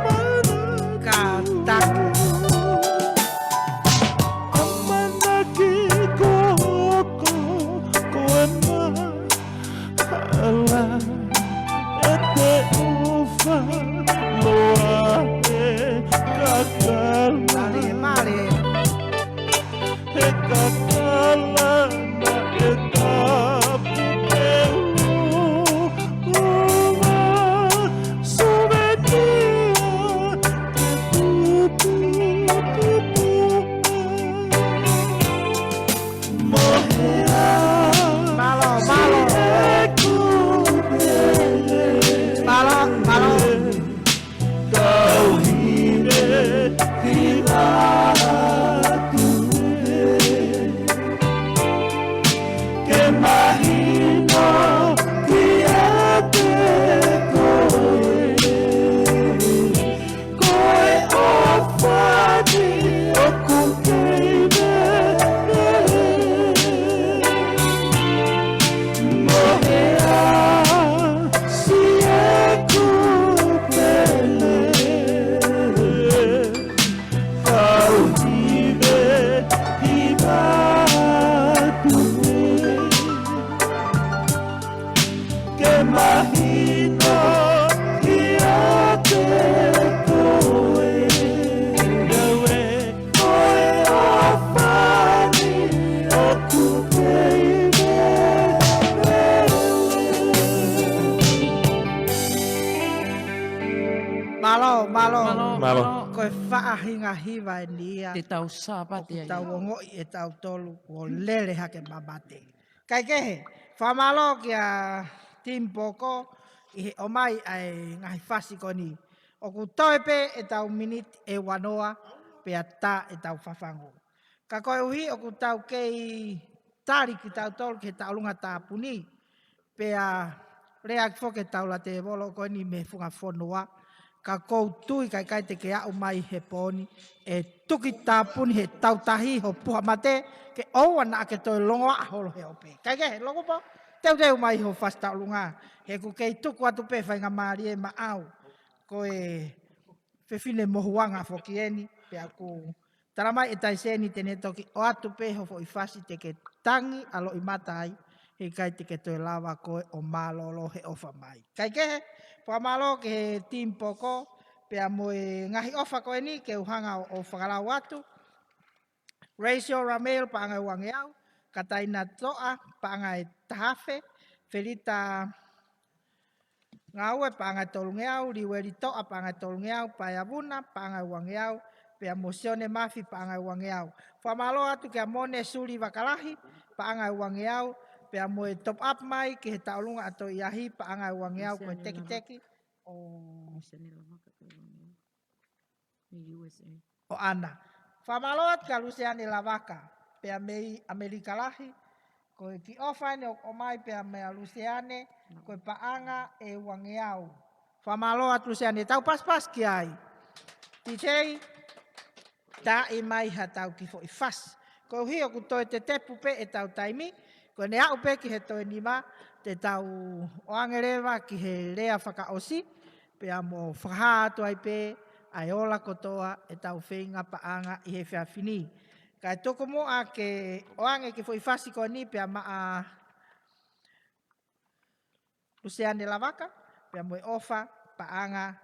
mana. Kātaki. ʻAmanaki ko hoko ko e ma hala ʻe te ufa loa he kakala. Mālie, mālie. He kakala naʻe tapu ke ufa. Sōvekia ke tupu tupu. Mālō, mālō. Mālō, mālō. Ke mahino kiate koe. Ko e ʻofa ni ʻoku kei mea. Mo e ʻasi ʻeku pele. Kau hive hiva atu. Ke mahino kiate koe. Ko e ʻofa ni ʻoku kei mea. Mālō, mālō. Mālō. Mālō. Ko e faʻahinga hiva eni ia. Te tau Sāpate ai. Tau ongoʻi ʻe tautolu kuo lele hake mamahi. Kaikehe, fakamālō kia Tim Poko ʻi he ʻomai ʻa e ngaahi fasi ko eni. ʻOku toe pē ʻetau miniti ʻe uanoa pea tā ʻetau fafangu. Ka koeʻuhi ʻoku tau kei tali kitautolu ki he tauʻolunga tāpuni. Pea lea ʻaki foki e taula tēvolo ko eni mei he funga fonua. Ka ʻoku ou tui ka ʻikai te ke aʻu mai he pō ni, ʻe tuki tāpuni he tautahi ho puha mate, ke ʻoua naʻa ke toe longoaʻa holo he ope. Kaikehe, Lokupo, teuteu mai ho fasi tauʻolunga, he ʻoku kei tuku atu pē faingamālie maʻau. Ko e fefine mohuʻanga foki eni, pea ʻoku talamai ʻe Taiseni te ne toki ʻoatu pē ho foʻi fasi te ke tangi ʻa loʻimata ai, he ʻikai te ke toe lava koe ʻo mālōlō he ʻofa mai. Kaikehe, fakamālō ki he Tim Poko, pea mo e ngaahi ʻofa ko eni ke u hanga ʻo, ʻo fakalau atu. Rachel Ramel paʻanga ʻe uangeau, Kataina Toʻa paʻanga ʻe tahafe, Felita Ngāue paʻanga ʻe tolungeau, Liueli Toʻa paʻanga ʻe tolungeau, Paea Vuna paʻanga ʻe uangeau, pea mo Sione Mafi paʻanga ʻe uangeau. Fakamālō atu kia Mone Suli Vakalahi paʻanga ʻe uangeau, pea mo e top up mai ki he tauʻolunga ʻa Toʻiahi paʻanga ʻe uangeau, ko e tekiteki ʻo Mei U S A. ʻO ʻAna. Fakamālō atu kia Luseane Lavaka, pea mei ʻAmelika Lahi, ko e kiʻi ʻofa eni ʻoku ʻomai pea meia Luseane, ko e paʻanga ʻe uangeau. Fakamālō atu Luseane, tau pasipasi ki ai. T J, taaʻi mai ha tau kiʻi foʻi fasi. Koeʻuhi ʻoku toe tetepu pē ʻetau taimi, ko ʻene aʻu pē ki he toe nima, te tau ʻoange leva ki he lea fakaʻosi, pea mo fakahā atu ai pē ʻa e ola kotoa ʻetau feinga paʻanga ʻi he efiafi ni. Kae tuku muʻa ke ʻoange kiʻi foʻi fasi ko eni pea maʻa Luseane Lavaka, pea mo e ʻofa paʻanga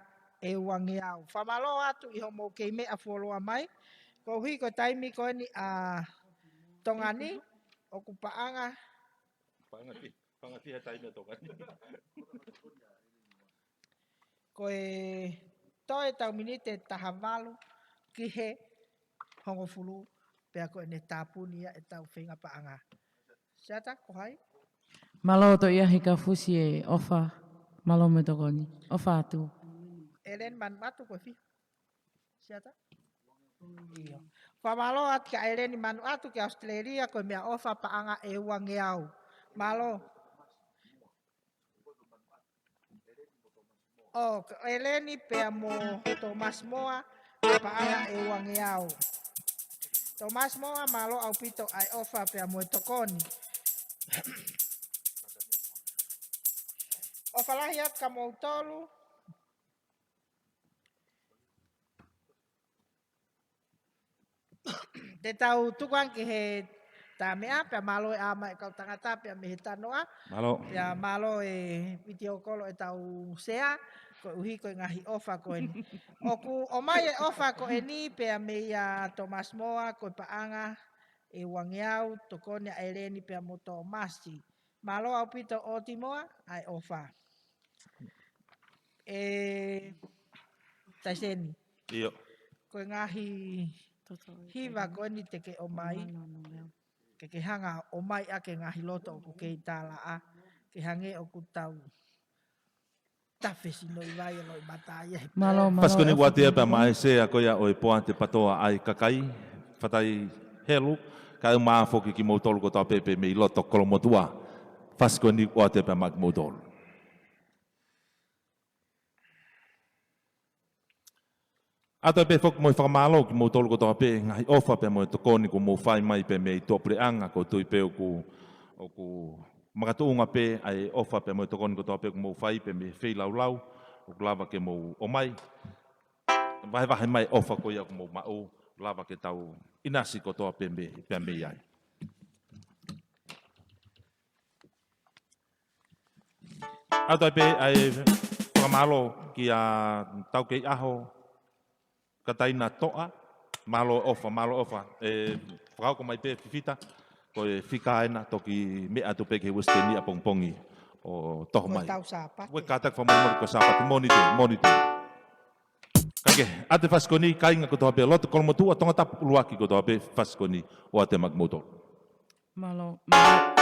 ʻe uangeau. Fakamālō atu ʻi hoʻomou kei meʻa fuoloa mai, Koeʻuhi ko e taimi ko eni ʻa Tonga ni, ʻoku paʻanga. Paʻanga ki, paʻanga ki he taimi ʻa Tonga ni. Ko e toe ʻetau miniti ʻe taha valu ki he hongofulu, pea ko ʻene tāpuni ia ʻetau feinga paʻanga. Siata, ko hai? Mālō Toʻiahi Kaufusi e ʻofa, mālō mo e tokoni. ʻOfa atu. ʻEleni Manuʻatu, ko e fiha. Siata? ʻIo. Fakamālō atu kia ʻEleni Manuʻatu ki ʻAositelēlia, ko e meʻaʻofa paʻanga ʻe uangeau. Mālō. ʻO, ko ʻEleni pea mo Thomas Moa, paʻanga ʻe uangeau. Thomas Moa, mālō ʻaupito ʻa e ʻofa pea mo e tokoni. ʻOfa lahi atu kia moutolu. Te tau tuku ange ki he tā meʻa, pea mālō e ʻā mai e kau tangata, pea mei he tanoa. Mālō. Pea mālō e vitiō kolo ʻetau sea, koeʻuhi ko e ngaahi ʻofa ko eni. ʻOku ʻomai e ʻofa ko eni, pea meia Thomas Moa, ko e paʻanga ʻe uangeau, tokoni ʻa ʻEleni pea mo Tōmasi. Mālō ʻaupito ʻOti Moa, ʻa e ʻofa. ʻE Taiseni. ʻIo. Ko e ngaahi hiva ko eni te ke ʻomai. Ke ke hanga ʻo ʻomai ʻa e ngaahi loto ʻoku kei tālaʻa. Ke hangē ʻoku tau tafe sino ʻi vai ʻo loʻimata ia he Mālō, mālō. Fasi ko eni ʻoku ʻoatu ia pea maʻa e sea ko ia ʻo e Poate Patoa ʻa e Kakai, Fatai Helu, kae ʻumaʻā foki kimoutolu kotoa pē pē mei loto Kolomotuʻa. Fasi ko eni ʻoku ʻoatu ia pea maʻa kimoutolu. ʻOatu pē foki mo e fakamālō kimoutolu kotoa pē, ngaahi ʻofa pea mo e tokoni kuo mou fai mai pē mei tuʻapuleʻanga, ʻoku ou tui pē ʻoku, ʻoku makatuʻunga pē ʻa e ʻofa pea mo e tokoni kotoa pē kuo mou fai pē mei he feilaulau ʻoku lava ke mou ʻomai. Vahevahe mai e ʻofa ko ia kuo mou maʻu, lava ke tau ʻinasi kotoa pē mei, pea mei ai. ʻOatu pē ʻa e fakamālō kia Taukeiʻaho Kataina Toʻa, mālō ʻofa, mālō ʻofa. ʻE, fakahoko mai pē Fifita, ko e fika ena toki meʻa atu pē ki he Western ʻapongipongi ʻo toho mai. Ko e tau Sāpate. Ko e kātaki fakamolemole ko e Sāpate, Mōnite, Mōnite. Kae kehe, ʻoatu e fasi ko eni, kāinga kotoa pē, loto Kolomotuʻa, Tongatapu ʻuluaki kotoa pē, fasi ko eni, ʻoatu maʻa kimoutolu. Mālō, mālō.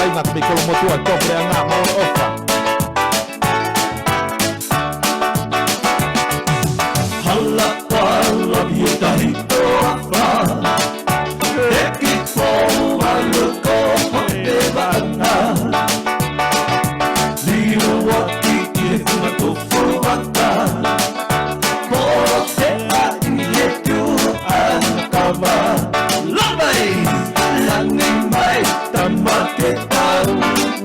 Ai, ngā kumi kolomotuʻa, tō pea ngā mau ʻofa. Hala pala i tahi toafa. Eki fō a loko ho te vana. Liu ua ki ki he funga tofu vata. Pō te a i e tu a kava. Labai, langi mai, tama ke tau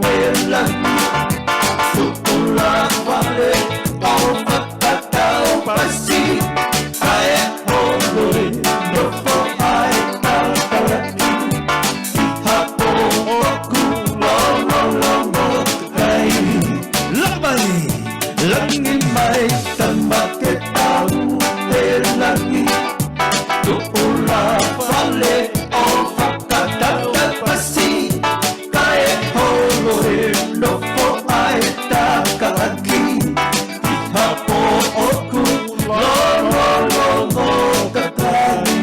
e langi. Tuʻula fale, ʻo fakatau pasi. Kae holo e nofo ai takalaki. Hapo oku lololongo kai. Labai, langi mai, tama ke tau e langi. Tuʻula fale ʻo fakatau pasi. Kae holo e nofo ai takalaki. Hapo oku lololongo kakai.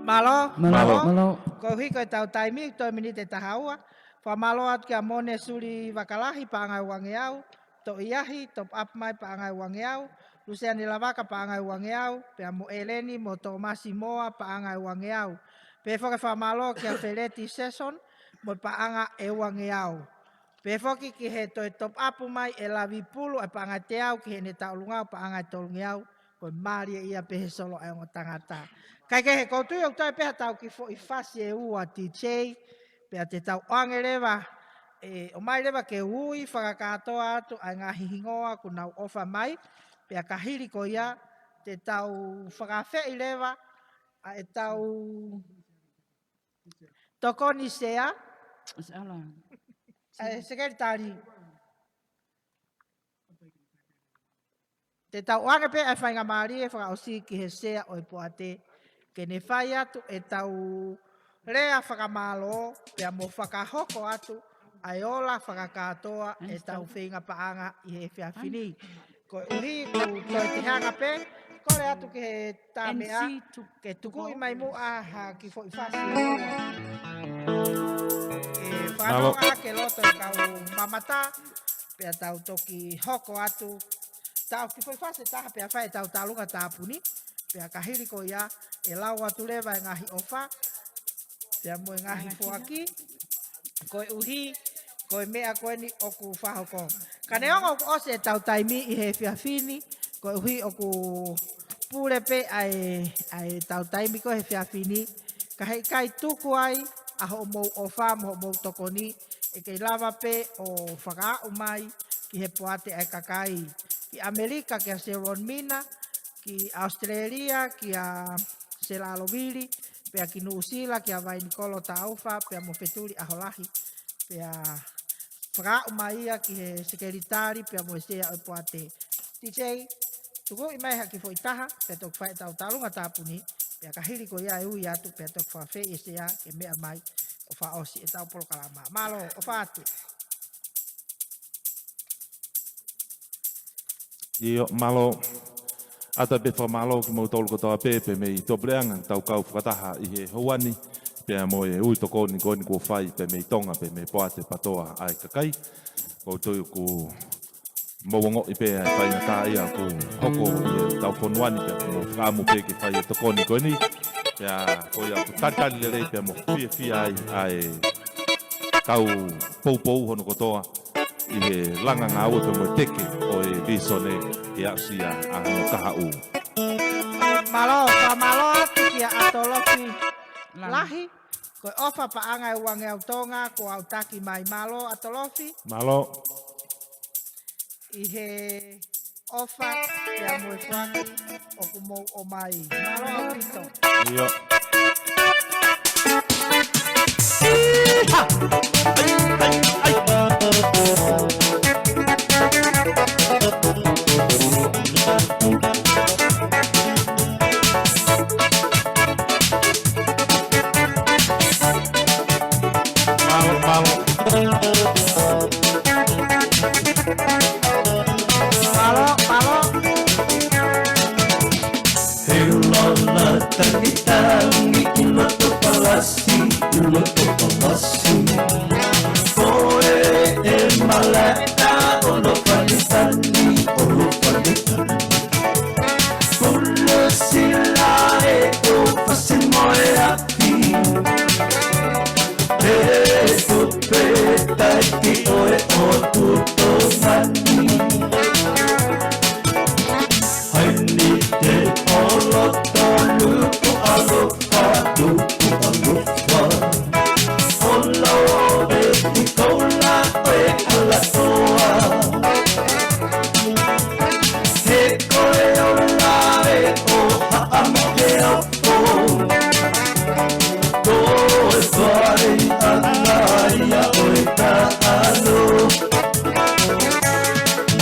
Mālō. Mālō. Mālō. Mālō. Ko e hiko e tau taimi, toe miniti ʻe taha ua. Fakamālō atu kia Mone Suli Vakalahi, paʻanga ʻe uangeau. Toʻiahi, top up mai paʻanga ʻe uangeau. Luseane Lavaka paʻanga ʻe uangeau. Pea mo ʻEleni, mo Tōmasi Moa paʻanga ʻe uangeau. Pea foki fakamālō kia Feleti Seson, mo paʻanga ʻe uangeau. Pea foki ki he toe top up mai ʻe Lavi Pulu, ʻa e paʻanga ʻe teau ki heʻene taʻolunga ʻo paʻanga ʻe tolungeau. Ko e mālie ia pē he solo ʻa e ongo tangata. Kae kehe, ʻoku ou tui ʻoku toe pē ha tau kiʻi foʻi fasi ʻe ua, T J, pea te tau ʻoange leva, ʻe, ʻomai leva ke ui fakakātoa atu ʻa e ngaahi hingoa kuo nau ʻofa mai, pea ka hili ko ia, te tau fakaafeʻi leva, ʻa e tau tokoni sea, ʻa e sekelitali. Te tau ʻoange pē ʻa e faingamālie fakaʻosi ki he sea ʻo e poate, ke ne fai atu ʻetau lea fakamālō, pea mo fakahoko atu ʻa e ola fakakātoa ʻetau feinga paʻanga ʻi he efiafi ni. Koeʻuhi kuo toe te hanga pē, kole atu ki he tā meʻa, ke tukuʻi mai muʻa ha kiʻi foʻi fasi. ʻE, mālō. Fakanonga ke loto e kau mamata, pea tau toki hoko atu. Tau kiʻi foʻi fasi ʻe taha pea fai ʻetau taʻolunga tāpuni. Pea ka hili ko ia, ʻe lau atu leva e ngaahi ʻofa. Pea mo e ngaahi foaki. Koeʻuhi, ko e meʻa ko eni ʻoku fakahoko. Ka neongo ʻoku ʻosi ʻetau taimi ʻi he efiafi ni, koeʻuhi ʻoku pule pē ʻa e, ʻa ʻetau taimi ko ē he efiafi ni. Ka heʻikai tuku ai ʻa hoʻomou ʻofa mo hoʻomou tokoni, ʻe kei lava pē ʻo fakaaʻu mai ki he poate ʻa e kakai. Ki ʻAmelika, kia Seron Mina, ki ʻAositelēlia, kia Sela Alovili, pea ki Nuʻusila, kia Vainikolo Taufa, pea mo Fetuli ʻAholahi, pea fakaaʻu mai ia ki he sekelitali, pea mo e sea ʻo e poate. T J, tukuʻi mai ha kiʻi foʻi taha, pea toki fai ʻetau taʻolunga tāpuni, pea ka hili ko ia ʻe ui atu, pea toki fakaafeʻi e sea ke meʻa mai ʻo fakaʻosi ʻetau polokalama. Mālō, ʻofa atu. ʻIo, mālō. ʻOatu pē fakamālō kimoutolu kotoa pē, pea mei tuʻapuleʻanga tau kau fakataha ʻi he houa ni, pea mo e ui tokoni ko eni kuo fai, pea mei Tonga, pea mei Poate PATOA ʻa e kakai. ʻOku ou tui ʻoku mou ongoʻi pē ʻa e faingataʻaʻia ʻoku hoko ʻi hotau fonua ni, pea ʻoku mou fakaʻamu pē ke fai e tokoni ko eni. Pea ko ia ʻoku talitali lelei pea mo fiefia ai ʻa e kau poupou hono kotoa ʻi he langa ngāue pea mo e teke ʻo e visone ke aʻusia ʻa hono kahaʻu. Mālō, fakamālō atu kia ʻAtolofi Lahi. Ko e ʻofa paʻanga ʻe uangeau Tonga kuo aʻutaki mai. Mālō ʻAtolofi. Mālō. ʻI he ʻofa pea mo e foaki ʻoku mou ʻomai. Mālō ʻaupito. ʻIo. Mālō, mālō. Mālō, mālō. He lola takitala Ulo ʻo Palasi. Ko e ʻe malaʻe ʻa ʻOlofale Tani, ʻOlofale Tani. Ulo Sila ʻe ʻo Fasi mo e Afi. ʻE Tupe Taiki ʻo e ʻOtu Tōmani. Haini te ʻOlo Tolu ʻo ʻAlo Fatu ʻo ʻAlofa. ʻOlo ʻe Nikola ʻo e ʻAlatoa. He ko e ola ʻe ʻo Haʻa mo e Apo. Ko e fai ʻana ia ʻo e taʻalo.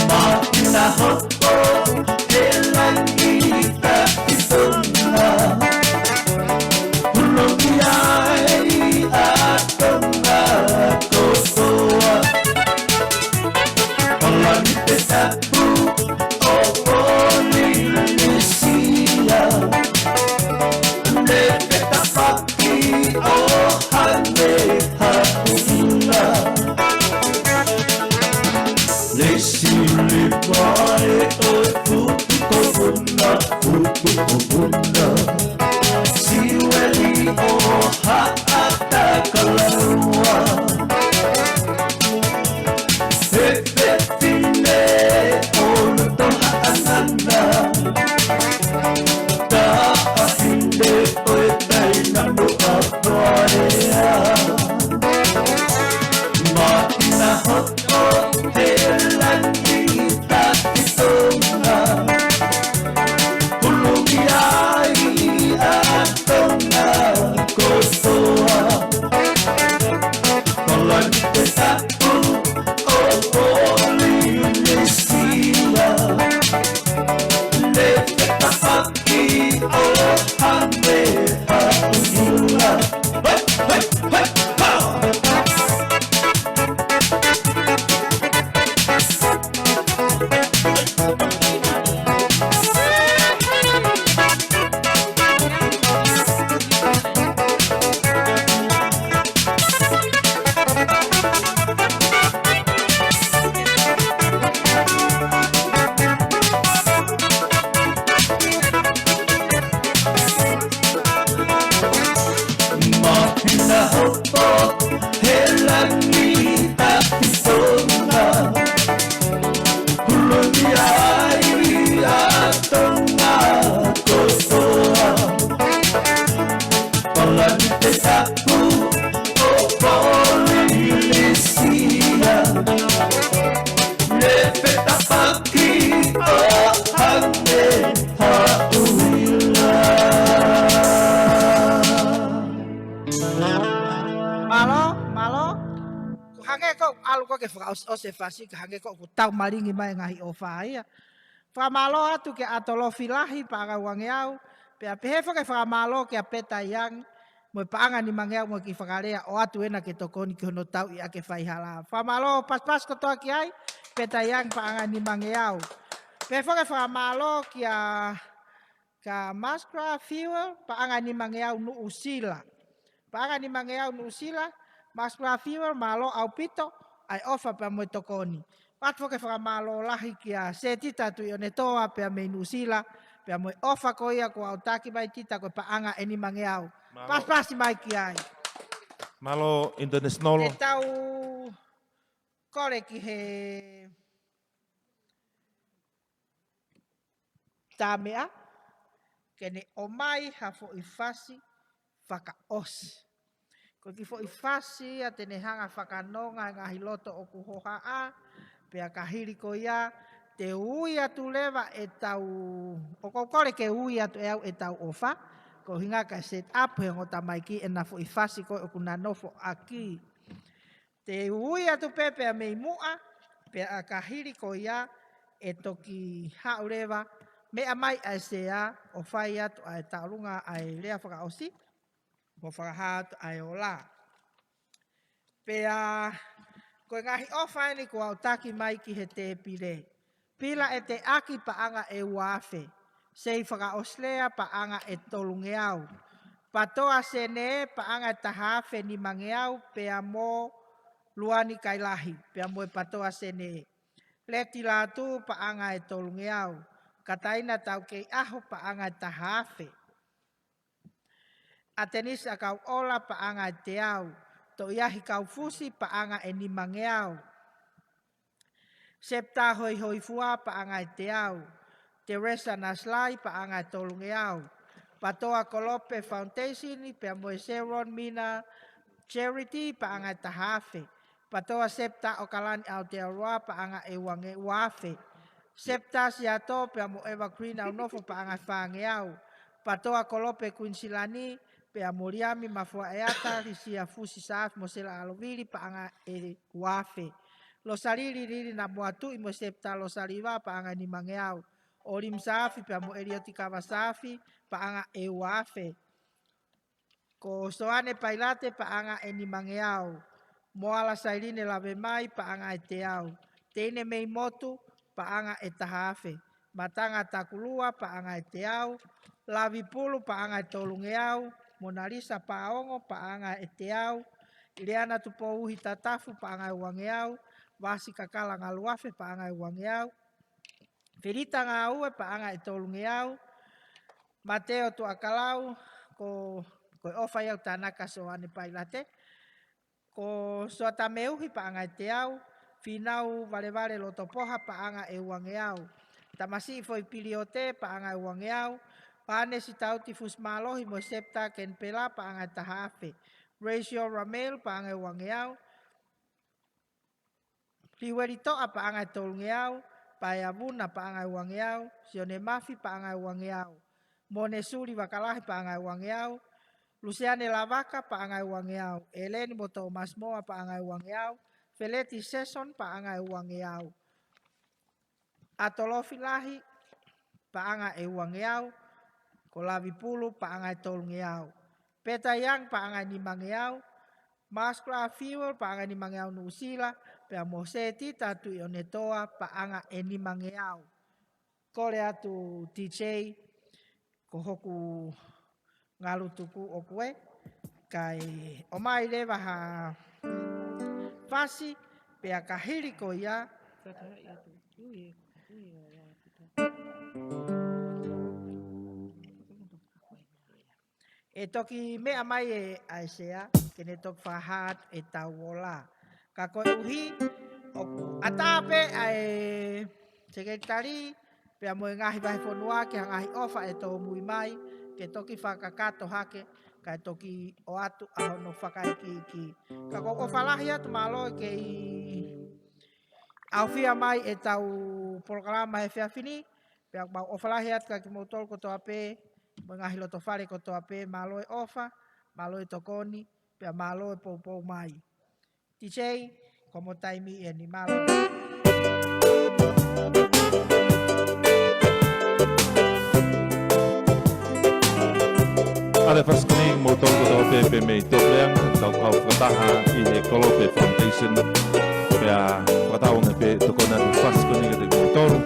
Mākina hopo he langi taʻi Tonga. Puluki ai ʻa Tonga kotoa. Palani te tapu ʻo Polinisia. Ne te tapa ki ʻo hane haʻu ʻula. Lesi le pae ʻo e Futu Kovuna, Futu Kovuna. Siueli ʻo Haʻatakalaua. He fefine ʻo Loto Haʻanana. Taʻahine ʻo e Taina mo Apaea. Mākina hopo he langi taʻi Tonga. Puluki ai ʻa Tonga kotoa. Palani te tapu ʻo Polinisia. Ne te tapa ki ʻo hane haʻu ʻula. Hei, hei, hei, ha! Mākina hopo he langi taʻi Tonga. Puluki ai ʻa Tonga kotoa. Palani te tapu ʻo Polinisia. Ne te tapa ki ʻo hane haʻu ʻula. Mālō, mālō. Ko e hangē ko ʻeku ʻalu ko ē ke fakaʻosiʻosi e fasi, ka hangē ko ʻeku tau malingi mai e ngaahi ʻofa ia. Fakamālō atu kia ʻAtolofi Lahi, paʻanga uangeau. Pea pehē foki e fakamālō kia Peta Iangi mo e paʻanga nimangeau mo e kiʻi fakalea ʻo ʻoatu ena ke tokoni ki hono tauʻi ʻaki e faihala. Fakamālō pasipasi kotoa ki ai, Peta Iangi paʻanga nimangeau. Pehē foki e fakamālō kia kia Maskra Fuel, paʻanga nimangeau Nuʻusila. Paʻanga nimangeau Nuʻusila, Maskra Fuel, mālō ʻaupito ʻa e ʻofa pea mo e tokoni. Pehē foki e fakamālō lahi kia Setita Tuʻionetoa pea mei Nuʻusila, pea mo e ʻofa ko ia kuo ʻoatu mai Tita ko e paʻanga ʻe nimangeau. Mālō. Pasipasi mai ki ai. Mālō International. Te tau kole ki he Tameʻa, ke ne ʻomai ha foʻi fasi fakaʻosi. Ko e kiʻi foʻi fasi ia te ne hanga fakanonga e ngaahi loto ʻoku hohaʻa, pea ka hili ko ia, te u ui atu leva ʻetau, ʻoku ou kole ke ui atu ʻe au ʻetau ʻofa, ko e ʻuhinga ka set up he ongo tamaiki ʻena foʻi fasi ko ē ʻoku na nofo ʻaki. Te u ui atu pē pea mei muʻa, pea ka hili ko ia ʻe toki haʻu leva, meʻa mai ʻa e sea, ʻo fai atu ʻa e taʻolunga ʻa e lea fakaʻosi, mo fakahā atu ʻa e ola. Pea, ko e ngaahi ʻofa eni kuo ʻoatu mai ki he tēpile. Pila ʻe teʻaki paʻanga ʻe ua afe. Sei fakaʻosi lea paʻanga ʻe tolungeau. Patoa Sene, paʻanga ʻe taha afe nimangeau, pea mo Luani Kailahi, pea mo e Patoa Sene. Leti Lātū, paʻanga ʻe tolungeau. Kataina Taukeiʻaho, paʻanga ʻe taha afe. ʻAtenisi ʻAkauʻola, paʻanga ʻe teau. Toʻiahi Kaufusi, paʻanga ʻe nimangeau. Septa Hoihoifua, paʻanga ʻe teau. Teresa Naslai, paʻanga ʻe tolungeau. Patoa Kolope Foundation, pea mo e Sharon Mina Charity, paʻanga ʻe taha afe. Patoa Septa ʻOkalani Aotearoa, paʻanga ʻe uange-, ua afe. Septa Siato, pea mo Evergreen ʻAunofo, paʻanga ʻe fāngeau. Patoa Kolope Kuinisilani, pea mo Liami Mafuaʻeata, Lisia Fusi Saafi mo Sela ʻAlovili, paʻanga ʻe ua afe. Losalili Lili Namoa Tuʻi mo Septa Losaliva, paʻanga ʻe nimangeau. ʻOlimu Saafi, pea mo ʻElioti Kava Saafi, paʻanga ʻe ua afe. Ko Soane Pailate, paʻanga ʻe nimangeau. Moala Sailine Lavemai, paʻanga ʻe teau. Teine Meimotu, paʻanga ʻe taha afe. Matanga Takulua, paʻanga ʻe teau. Lavipulu, paʻanga ʻe tolungeau. Monalisa Paongo, paʻanga ʻe teau. Ileana Tupouhi Tatafu, paʻanga ʻe uangeau. Vasi Kakala Ngaluafe, paʻanga ʻe uangeau. Felita Ngāue, paʻanga ʻe tolungeau. Mateo Tuʻakalau, ko, ko e ʻofa ia ʻoku tānaki kia Soane Pailate. Ko Soata Meuhi, paʻanga ʻe teau. Finau Valevale Lotopoha, paʻanga ʻe uangeau. Tamasiʻi Foʻi Piliote, paʻanga ʻe uangeau. Pānesi Tauti Fusimālohi mo Septa Kenipela, paʻanga ʻe taha afe. Rachel Ramel, paʻanga ʻe uangeau. Liueli Toʻa, paʻanga ʻe tolungeau. Paea Vuna, paʻanga ʻe uangeau. Sione Mafi, paʻanga ʻe uangeau. Mone Suli Vakalahi, paʻanga ʻe uangeau. Lusiane Lavaka, paʻanga ʻe uangeau. ʻEleni mo Tōmasi Moa, paʻanga ʻe uangeau. Feleti Seson, paʻanga ʻe uangeau. ʻAtolofi Lahi, paʻanga ʻe uangeau. Ko Lavipulu, paʻanga ʻe tolungeau. Peta Young, paʻanga ʻe nimangeau. Maskla Fuel, paʻanga ʻe nimangeau Nuʻusila, pea mo Setita Tuʻionetoa, paʻanga ʻe nimangeau. Kole atu D J, ko hoku ngalu tuku ʻoku ʻi ai, kae ʻomai leva ha fasi, pea ka hili ko ia. ʻE toki meʻa mai ʻe ʻAisea, ke ne toki fakahā atu ʻetau ola. Ka koeʻuhi, ʻoku ʻatā pē ʻa e sekelitali, pea mo e ngaahi vahefonua ke ha ngaahi ʻofa ʻe tōmui mai, ke toki fakakakato hake, kae toki ʻoatu ʻa hono fakaikiiki. Ka ʻoku ou ʻofa lahi atu, mālō e kei ʻaofia mai ʻetau polokalama he efiafi ni, pea mau ʻofa lahi atu kia kimoutolu kotoa pē, mo e ngaahi loto fale kotoa pē, mālō e ʻofa, mālō e tokoni, pea mālō e poupou mai. D J, ko hoʻomo taimi eni, mālō. ʻAlu e fasi ko eni kimoutolu kotoa pē, pē mei Tuʻapulelea, tau kau fakataha ʻi he Kolope Foundation, pea fakatauange pē tokoni atu e fasi ko eni kiate kimoutolu.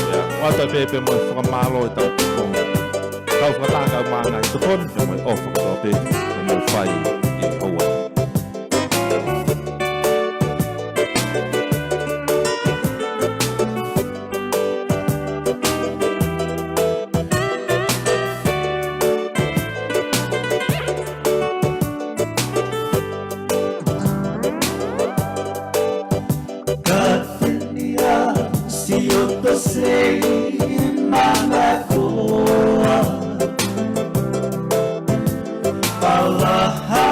Pea ʻoatu pē pē mo e fakamālō ʻetau tokoni. Kau fakataha kae ʻumaʻā e ngaahi tokoni, pea mo e ʻofa kotoa pē, pea mo e fai ʻi he ʻaho ni. Ka tenia si oto sei manakoa. Palaha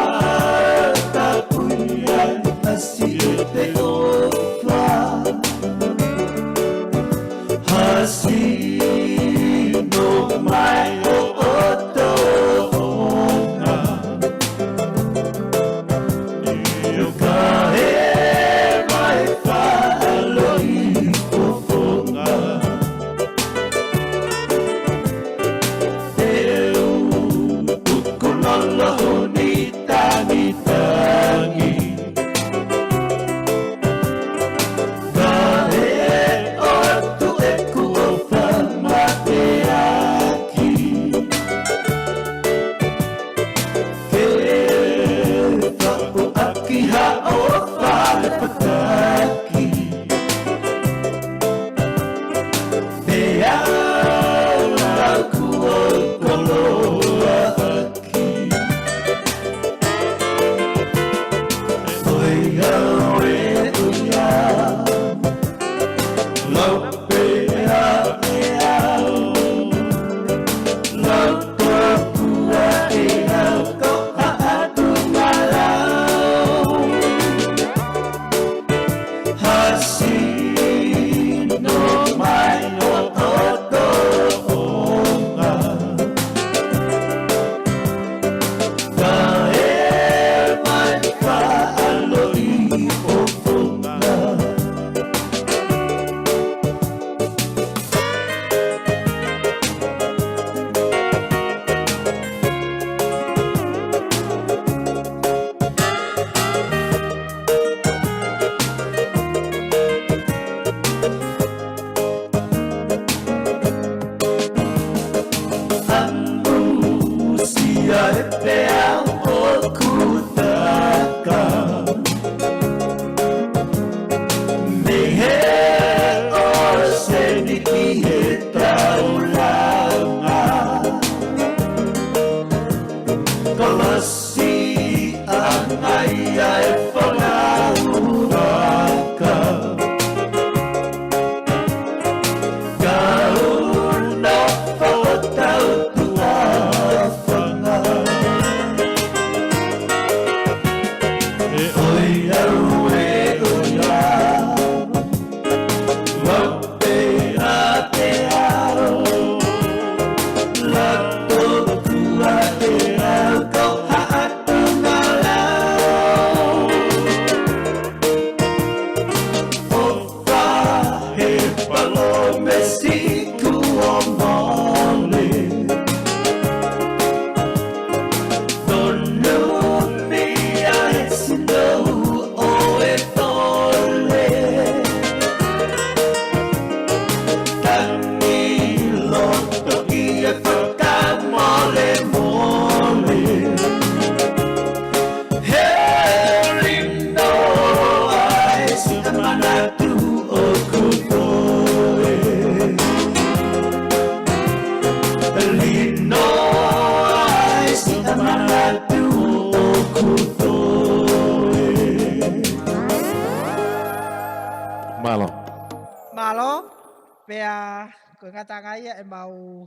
Pea ko e ngataʻanga ia ʻemau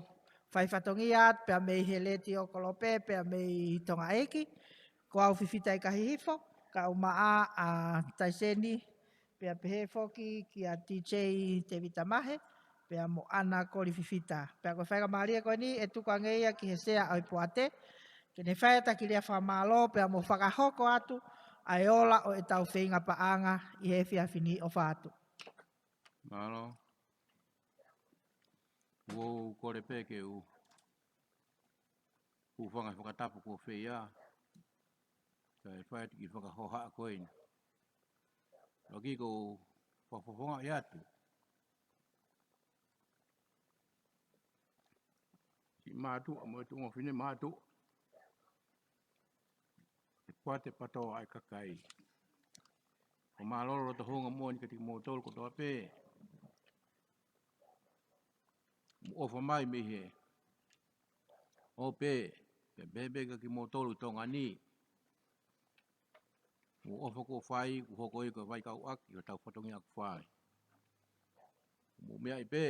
fai fatongia atu, pea mei he Letiō Kolope, pea mei Tonga ʻEiki, ko au Fifita ʻIkahihifo, kae ʻumaʻā ʻa Taiseni, pea pehē foki kia D J Tevita Mahe, pea mo ʻAna Koli Fifita. Pea ko e faingamālie ko eni ʻe tuku ange ia ki he sea ʻo e poate, ke ne fai ʻa e takilia fakamālō, pea mo fakahoko atu ʻa e ola ʻo ʻetau feinga paʻanga ʻi he efiafi ni. ʻOfa atu. Mālō. ʻOku ou kole pē ke u hūfanga he fakatapu kuo fai, kae fai atu ki he fakahohaʻa ko eni. ʻOku ou fakafofongaʻi atu siʻi mātuʻa mo e tuʻunga fefine mātuʻa, ʻa e poate PTOA ʻa e kakai. ʻOku mālōlō loto houngaʻia moʻoni kiate kimoutolu kotoa pē. Mou ʻofa mai mei he ope, pea pehē pē kia kimoutolu Tonga ni. Mou ʻofa kuo fai, kuo hoko ia ko e vaikauʻaki ʻo hotau fatongia kuo fai. Mou meaʻi pē,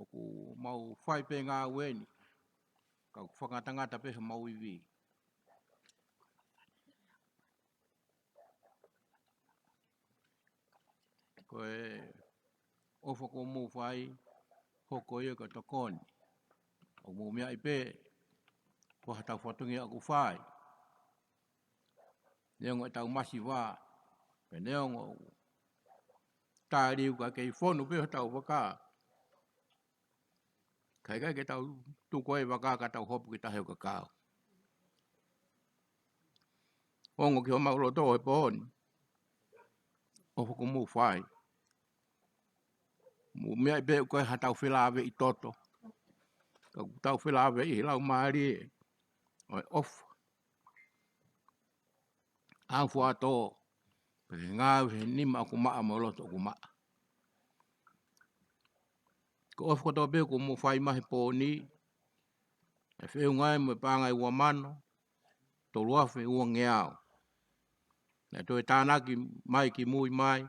ʻoku mau fai pē ngāue ni, ka ʻoku fakangatangata pē homau ivi. Ko e ʻofa kuo mou fai, hoko ia ko e tokoni. ʻOku mou meaʻi pē, ko hotau fatongia kuo fai. Neongo ʻetau masiva, pea neongo tā liu ka kei fonu pē hotau vaka. Ka ʻikai ke tau tuku ai e vaka ka tau hopo ki tahi ʻo kakau. Ongo ki homau loto he pō ni, ʻofa kuo mou fai. Mou meaʻi pē ʻoku ʻikai haʻatau felāveʻi toto, ka ʻoku tau felāveʻi he laumālie ʻo e ʻofa. ʻAufuatō, pea ke ngāue he nima ʻoku maʻa mo e loto ʻoku maʻa. Ko e ʻofa kotoa pē kuo mou fai mai he pō ni, ʻe feʻunga ia mo e paʻanga ʻe ua mano tolu afe uangeau. Naʻe toe tānaki mai kimui mai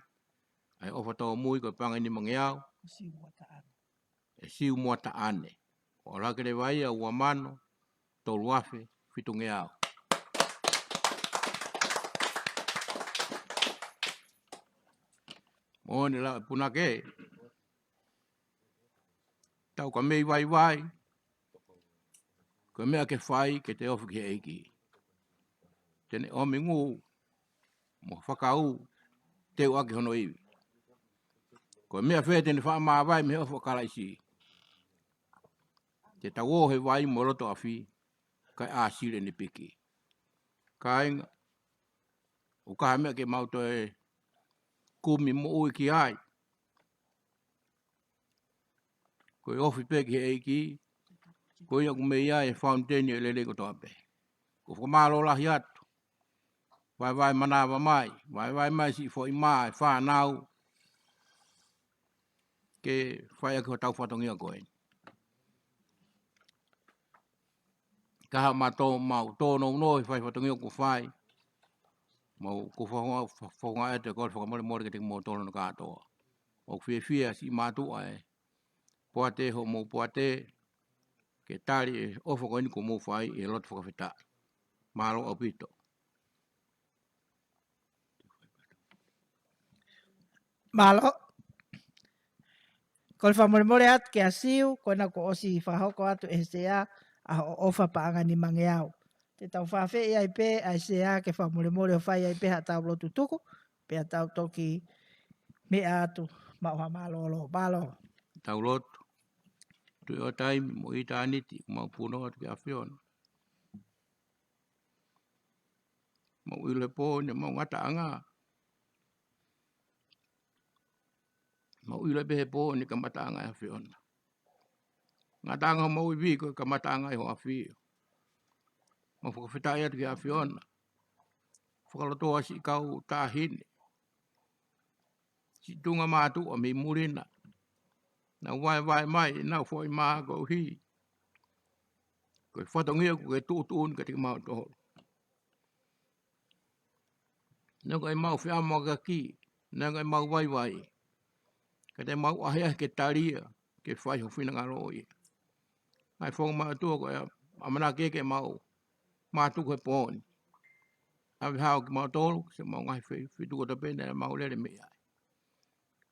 ʻa e ʻofa tōmui ko e paʻanga ʻe nimangeau. ʻE Siu Moataʻane. ʻO laka leva ia ua mano tolu afe fitungeau. Moʻoni lau e punake, tau ka mei vaivai, ko e meʻa ke fai ke te ofi ki he ʻEiki. Te ne ʻomi ngū mo fakaū, teuʻaki hono ivi. Ko e meʻa fē te ne faʻa māvae mei he ʻofa ʻa Kalaisi? Te tau ō he vai mo loto afi, kae ʻāsili ʻene piki. Kāinga, ʻoku ʻikai ha meʻa ke mau toe kumi moʻui ki ai. Ko e ofi pē ki he ʻEiki, ko ia ʻoku mei ai e fountain ʻo e lelei kotoa pē. ʻOku ou fakamālō lahi atu. Vaevae manava mai, vaevae mai siʻi foʻi mā e fānau, ke fai ʻaki hotau fatongia ko eni. Ka haʻamou tō, mau tōnounou he fai fatongia kuo fai. Mau ʻoku ou faʻa, faʻa, faʻa ʻoatu e kole fakamolemole kiate kimoutolu hono kātoa. ʻOku fiefia siʻi mātuʻa e poate, hoʻomou poate, ke tali e ʻofa ko eni kuo mou fai ʻi he loto fakafetaʻi. Mālō ʻaupito. Mālō. Kole fakamolemole atu kia Siu, ko ena kuo ʻosi fakahoko atu ʻe he sea ʻa hoʻo ʻofa paʻanga ʻe nimangeau. Te tau fakaafeʻi ai pē ʻa e sea ke fakamolemole ʻo fai ai pē haʻatau lotu tuku, pea tau toki meʻa atu, maʻu ha mālōlō. Mālō. Tau lotu. Tuʻi ʻo taimi mo ʻitāniti, mau punou atu ki he ʻAfiona. Mau ʻilo he pō ni ʻemau ngataʻanga. Mau ʻilo pē he pō ni e kamataʻanga ʻo e ʻAfiona. Ngataʻanga homau ivi ko e kamataʻanga ʻo e ʻAfio. Mau fakafetaʻi atu ki he ʻAfiona. Fakalotoa siʻi kau taʻahine, siʻi tuʻunga mātuʻa mei muli na. Nau vaevae mai ʻenau foʻi mā koeʻuhi ko e fatongia kuo ke tuʻutuʻuni kiate kimautolu. Neongo ʻemau feʻamoʻakaki, neongo ʻemau vaivai, Ka te mau ʻahiʻahi ke tali ia, ke fai ho finangalo ia. Ngaahi founga mātuʻa ko ia, ʻamanaki ke mau mātuku he pō ni. ʻAve hao kimautolu, siʻemau ngaahi fe-, feituʻu kotoa pē naʻa mau lele mei ai.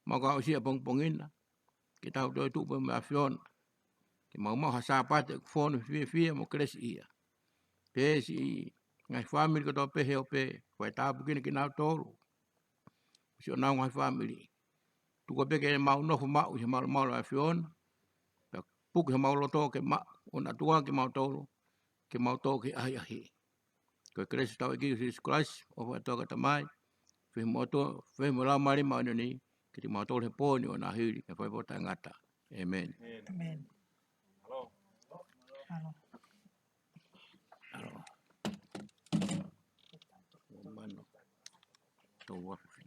Mau ka ʻosi ʻapongipongi na, ke tau toe tuʻu pē mo e ʻAfiona. Ke mau maʻu ha Sāpate ʻoku fonu fiefia mo kelesiʻia. Pea siʻi ngaahi fāmili kotoa pē he ʻope, fai tāpuekina kinautolu. Siʻonau ngaahi fāmili. Tuku pē ke mau nofo maʻu ʻi he malumalu ʻo e ʻAfiona. Pea puke homau loto ke maʻu ʻa e ʻOtua kiate kimautolu, ke mau tō ki he ʻahiʻahi. Ko e kelesi ʻa hotau ʻEiki ko Sīsū Kalaisi, ʻofa ʻa e ʻOtua ko e Tamai, feohi mo e ʻOtua, feohi mo e Laumālie Māʻoniʻoni, ke ʻiate kimautolu he pō ni ʻo e ngaahi hili, ke fai pō taʻengata. ʻĒmeni. ʻĒmeni. ʻAlo. Mano. Tau ua.